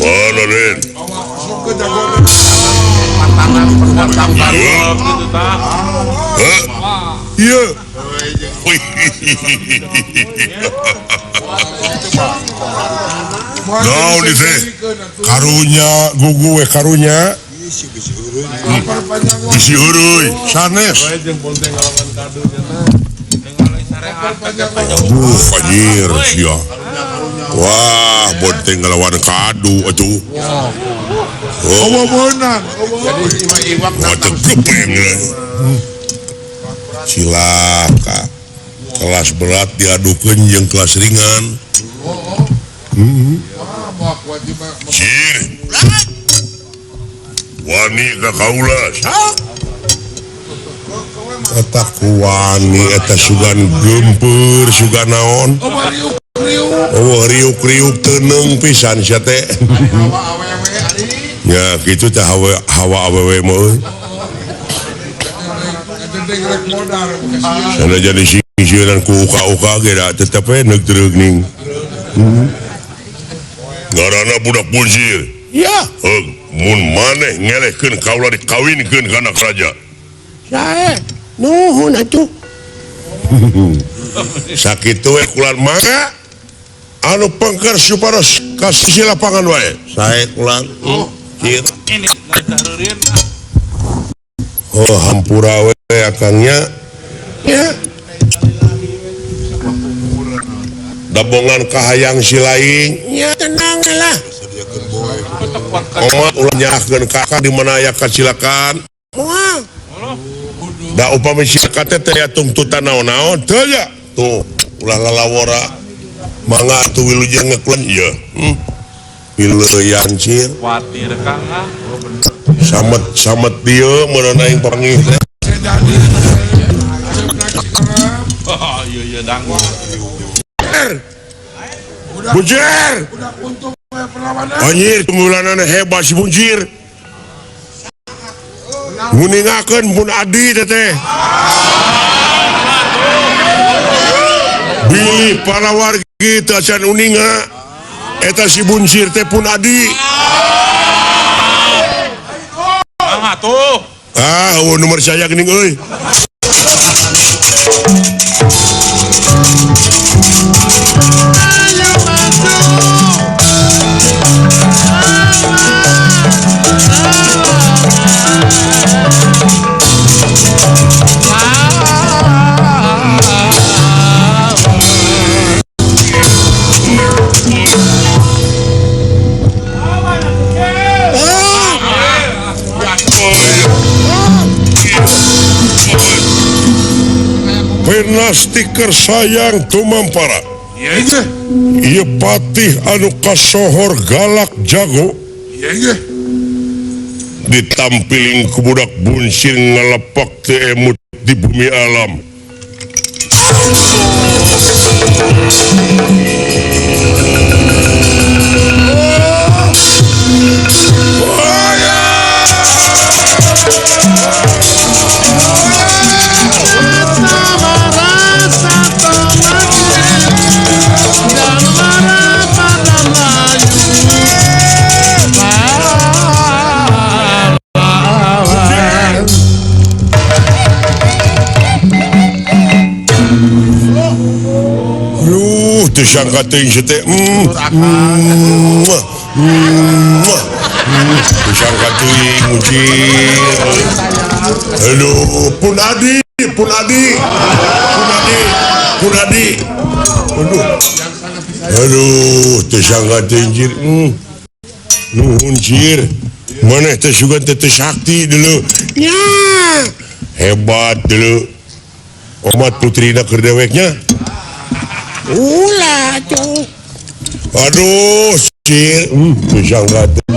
Mana Den? Iya. Naon ieu teh? Karunya gugu we karunya. Bisi heureui sanes. Aduh, anjir sia. Wah, bonteng ngelawan kadu atuh. Oh, meunang. Jadi iwak gepeng. Cilaka. Kelas berat diadukeun jeung kelas ringan. Cir. Wani ka kaula. Eta kuwani eta sugan gempeur sugan naon. Oh, riuk-riuk teuneng pisan sia teh. Ya kitu teh hawa awewe mah euy. Sana jadi singsieunan ku uka-uka ge da tetep we neuk treugning. Ngaranna budak Buncir. Ya. Mun maneh ngelehkeun kaula dikawinkeun ka anak raja. Sae, nuhun atuh. Sakitu we kulan mangga anu pengker supados ka sisi lapangan wae. Sae kulan. Cir. Oh, hampura we akangnya. Ya. Dabongan kahayang si laing. Ya tenang lah. Omat ulah nyahkeun kakak di mana aya kacilakan. Moal. Da upami cilaka teh teh tungtutan naon-naon teu ya. Tuh, ulah lalawora. Mangga atuh wilujeng ngeklen ieu. Pileuyan cir. Kuatir Kang ah. Samet samet dieu meureun aing panggih teh. Buncir. Anjir tunggulanana hebat si Buncir. Nguningakeun pun adi teteh. Bilih para wargi teu acan uninga eta si Buncir teh pun adi. Ah tuh. Ah, eueuh nomor saya geuning euy. Stiker sayang tumampara. Ieu patih anu kasohor galak jago. Ditampiling ku budak buncir ngalepak teu emut di bumi alam. Disangka teuing si teh disangka teuing muncir. Aduh, pun adi, pun adi, pun adi, pun adi. Aduh, aduh, disangka teuing jir. Nuhun jir. Maneh teh sugan teh sakti dulu. Nya, hebat dulu. Omat putrina keur deweknya. Ulah tuh. Aduh, sir, disangka teh.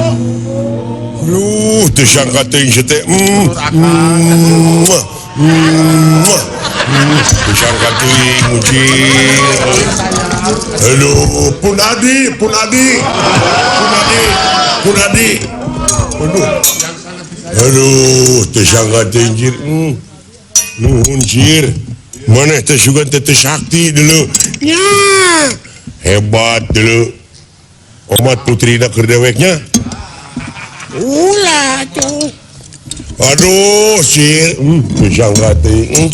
Aduh, disangka teuing si teh. Disangka teuing muncir. Aduh, pun adi, pun adi, pun adi, pun adi. Aduh, aduh, disangka teuing jir. Nuhun jir. Maneh teh sugan teh sakti dulu. Nya, hebat dulu. Omat putrina keur deweknya. Ulah tuh. Aduh, sir, disangka teuing.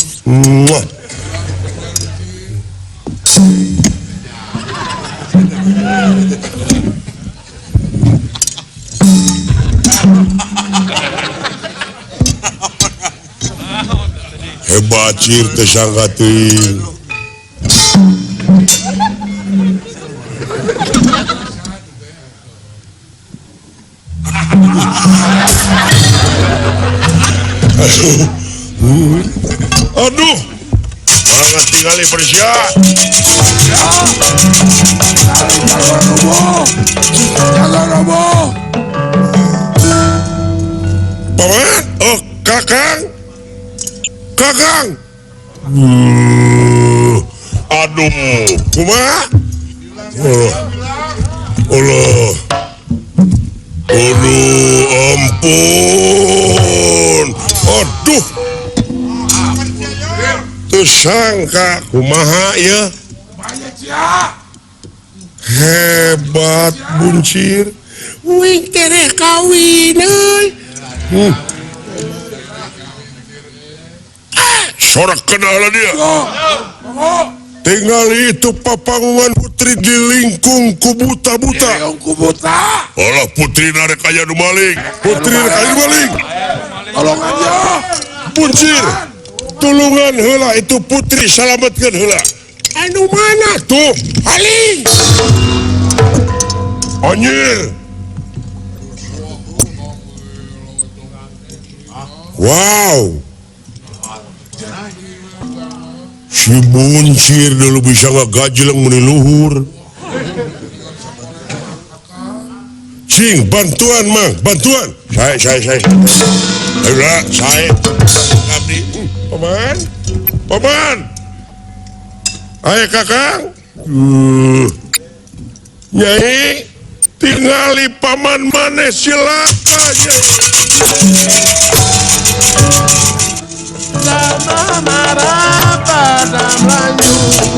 Hebat sir teh sangka teuing. Aduh, aduh, banget tinggali Persia. Jaga robo. Paman, oh kakang, kakang. Aduh, kumaha? Allah, Allah, aduh, ampun, aduh, tersangka kumaha ya? Hebat buncir, wing tereh kawin, euy. Sorak kenal dia. Tinggal itu papangungan putri di lingkung kubuta-buta. Olah putri narek aya nu maling. Putri narek aya nu maling. Tolong aja. Buncir, tulungan heula itu putri salametkeun heula. Anu mana tuh? Maling. Anjir. Wow. Si buncir dulu bisa ngagajleng meni luhur. Cing, bantuan mang, bantuan. Saya. Ayolah, saya. Abdi, paman, paman. Ayo kakang. Nyai tingali paman maneh silaka nyai. Sama marapa dam lanjut.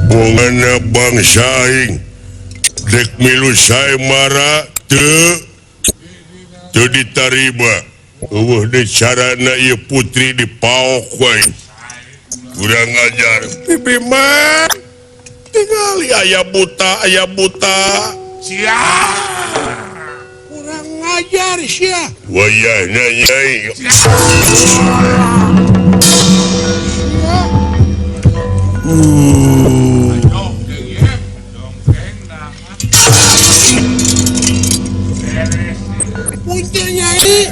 Bongana bangsa aing dek milu saemara teu teu ditarima. Eueuh deui carana ieu putri dipaok wae. Kurang ajar. Pipi mah tingali aya buta, aya buta. Sia. Kurang ajar sia. Wayahna nyai. Punten nyai.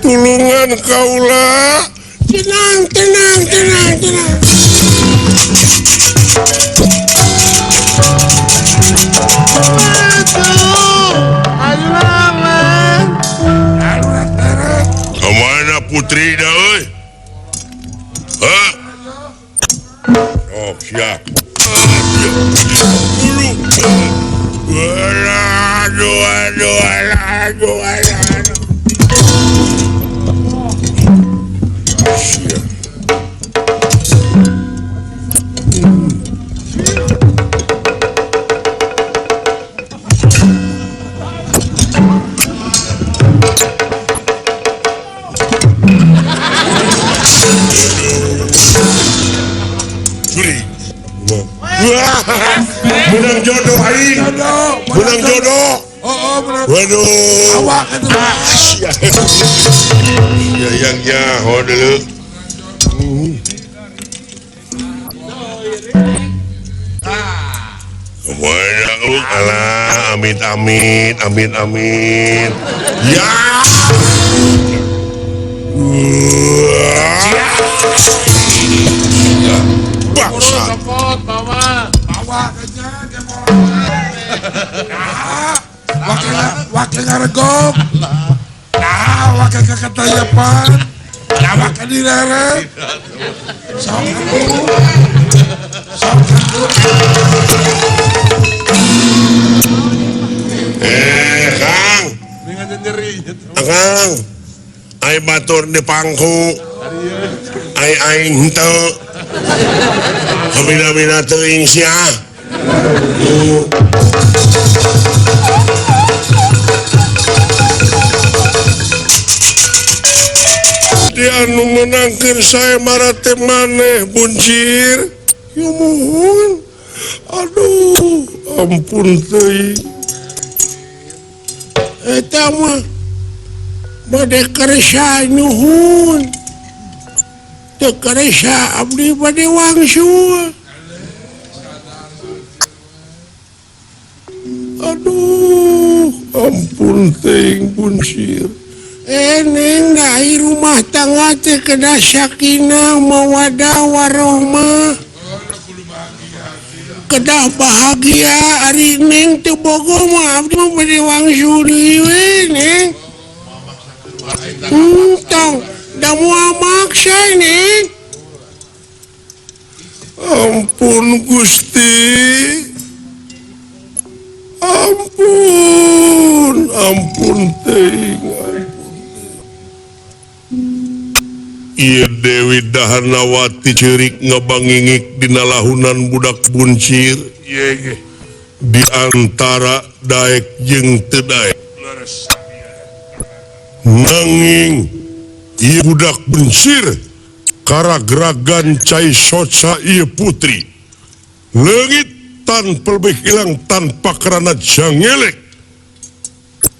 Tulungan kaula. Tenang, tenang, tenang, tenang. Kemana putri dah euy? Hah? Oh, siap. Aduh, aduh, aduh, aduh. Menang jodoh aing. Menang jodoh. Waduh. Awak itu. Ya yang nyaho dulu. Waduh, alah, amit amit, amit amit. Ya. Bangsa. Wakil ngaregok. Nah, wakil keketayapan. Nah, wakil direret. Sok aku. Sok aku. Kang. Kang. Ai batur di pangku. Ai aing henteu. Kabina-bina teuing sia. Dia anu menangkeun saemara teh maneh buncir. Ya muhun. Aduh, ampun teuing. Eta mah bade karesa nuhun. Teu karesa abdi bade wangsul. Aduh, ampun teuing buncir. Neng da rumah tangga teh kedah sakinah mawadah warohmah. Kedah bahagia ari neng teu bogoh mah abdi mah bade wangsul deui we neng. Tong da moal maksa neng. Ampun Gusti. Ampun, ampun teuing. Ieu Dewi Dahanawati ceurik ngabangingik dina lahunan budak buncir. Di antara daek jeung teu daek. Nanging ieu budak buncir karagragan cai soca ieu putri. Leungit tanpa lebih hilang tanpa kerana jangelek.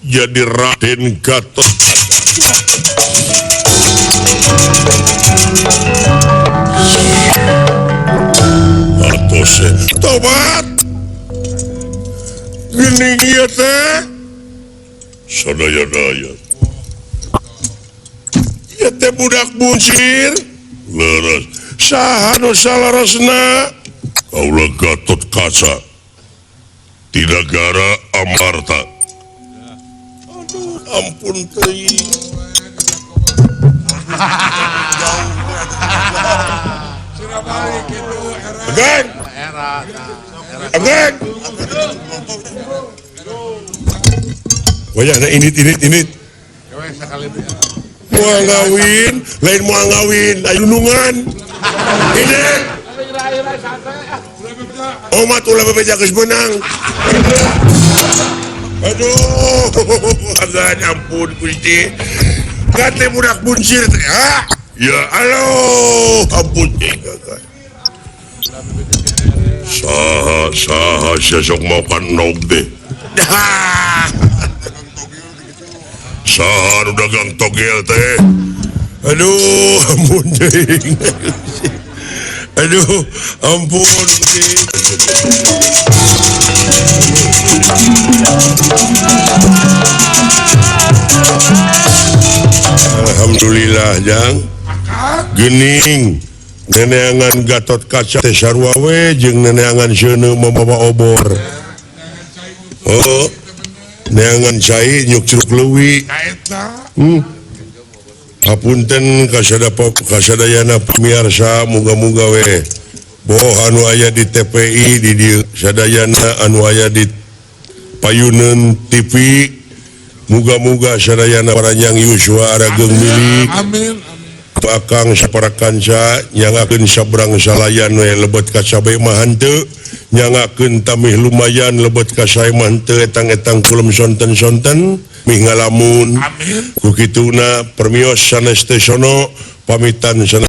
Jadi Raden Gatot. Atose tobat. Geuning ieu teh sadaya-daya. Ieu teh budak buncir. Leres. Saha nu salaresna? Kaula Gatot Kaca. Tinagara Amarta. Aduh, ampun teuing. Ageng. Ageng. Wayahna init. Moal ngawin, lain moal ngawin, ayunungan. Init. Omat ulah bebeja geus beunang. Aduh, agan ampun Gusti. Kate budak buncir teh, ha? Ya Allah, ampun teh. Saha saha sesok makan nog teh. Saha nu dagang togel teh. Aduh, ampun teuing. Aduh, ampun teuing. Alhamdulillah jang. Gening neneangan Gatot Kaca teh sarua we jeung neneangan seuneu membawa obor. Oh, neangan cai nyuk curug leuwi. Hapunten kasadayana pamiarsa muga-muga we boh anu aya di TPI di dieu sadayana anu aya di Payuneun TV muga-muga sadayana paranjang yuswa arageung milik. Amin. Akang sapara kanca nyangakeun sabrang salayan we lebet ka sabe mah henteu nyangakeun tamih lumayan lebet ka sae mah henteu etang-etang kulem sonten-sonten mih ngalamun. Amin. Ku kituna permios sanes teh sono pamitan sanes.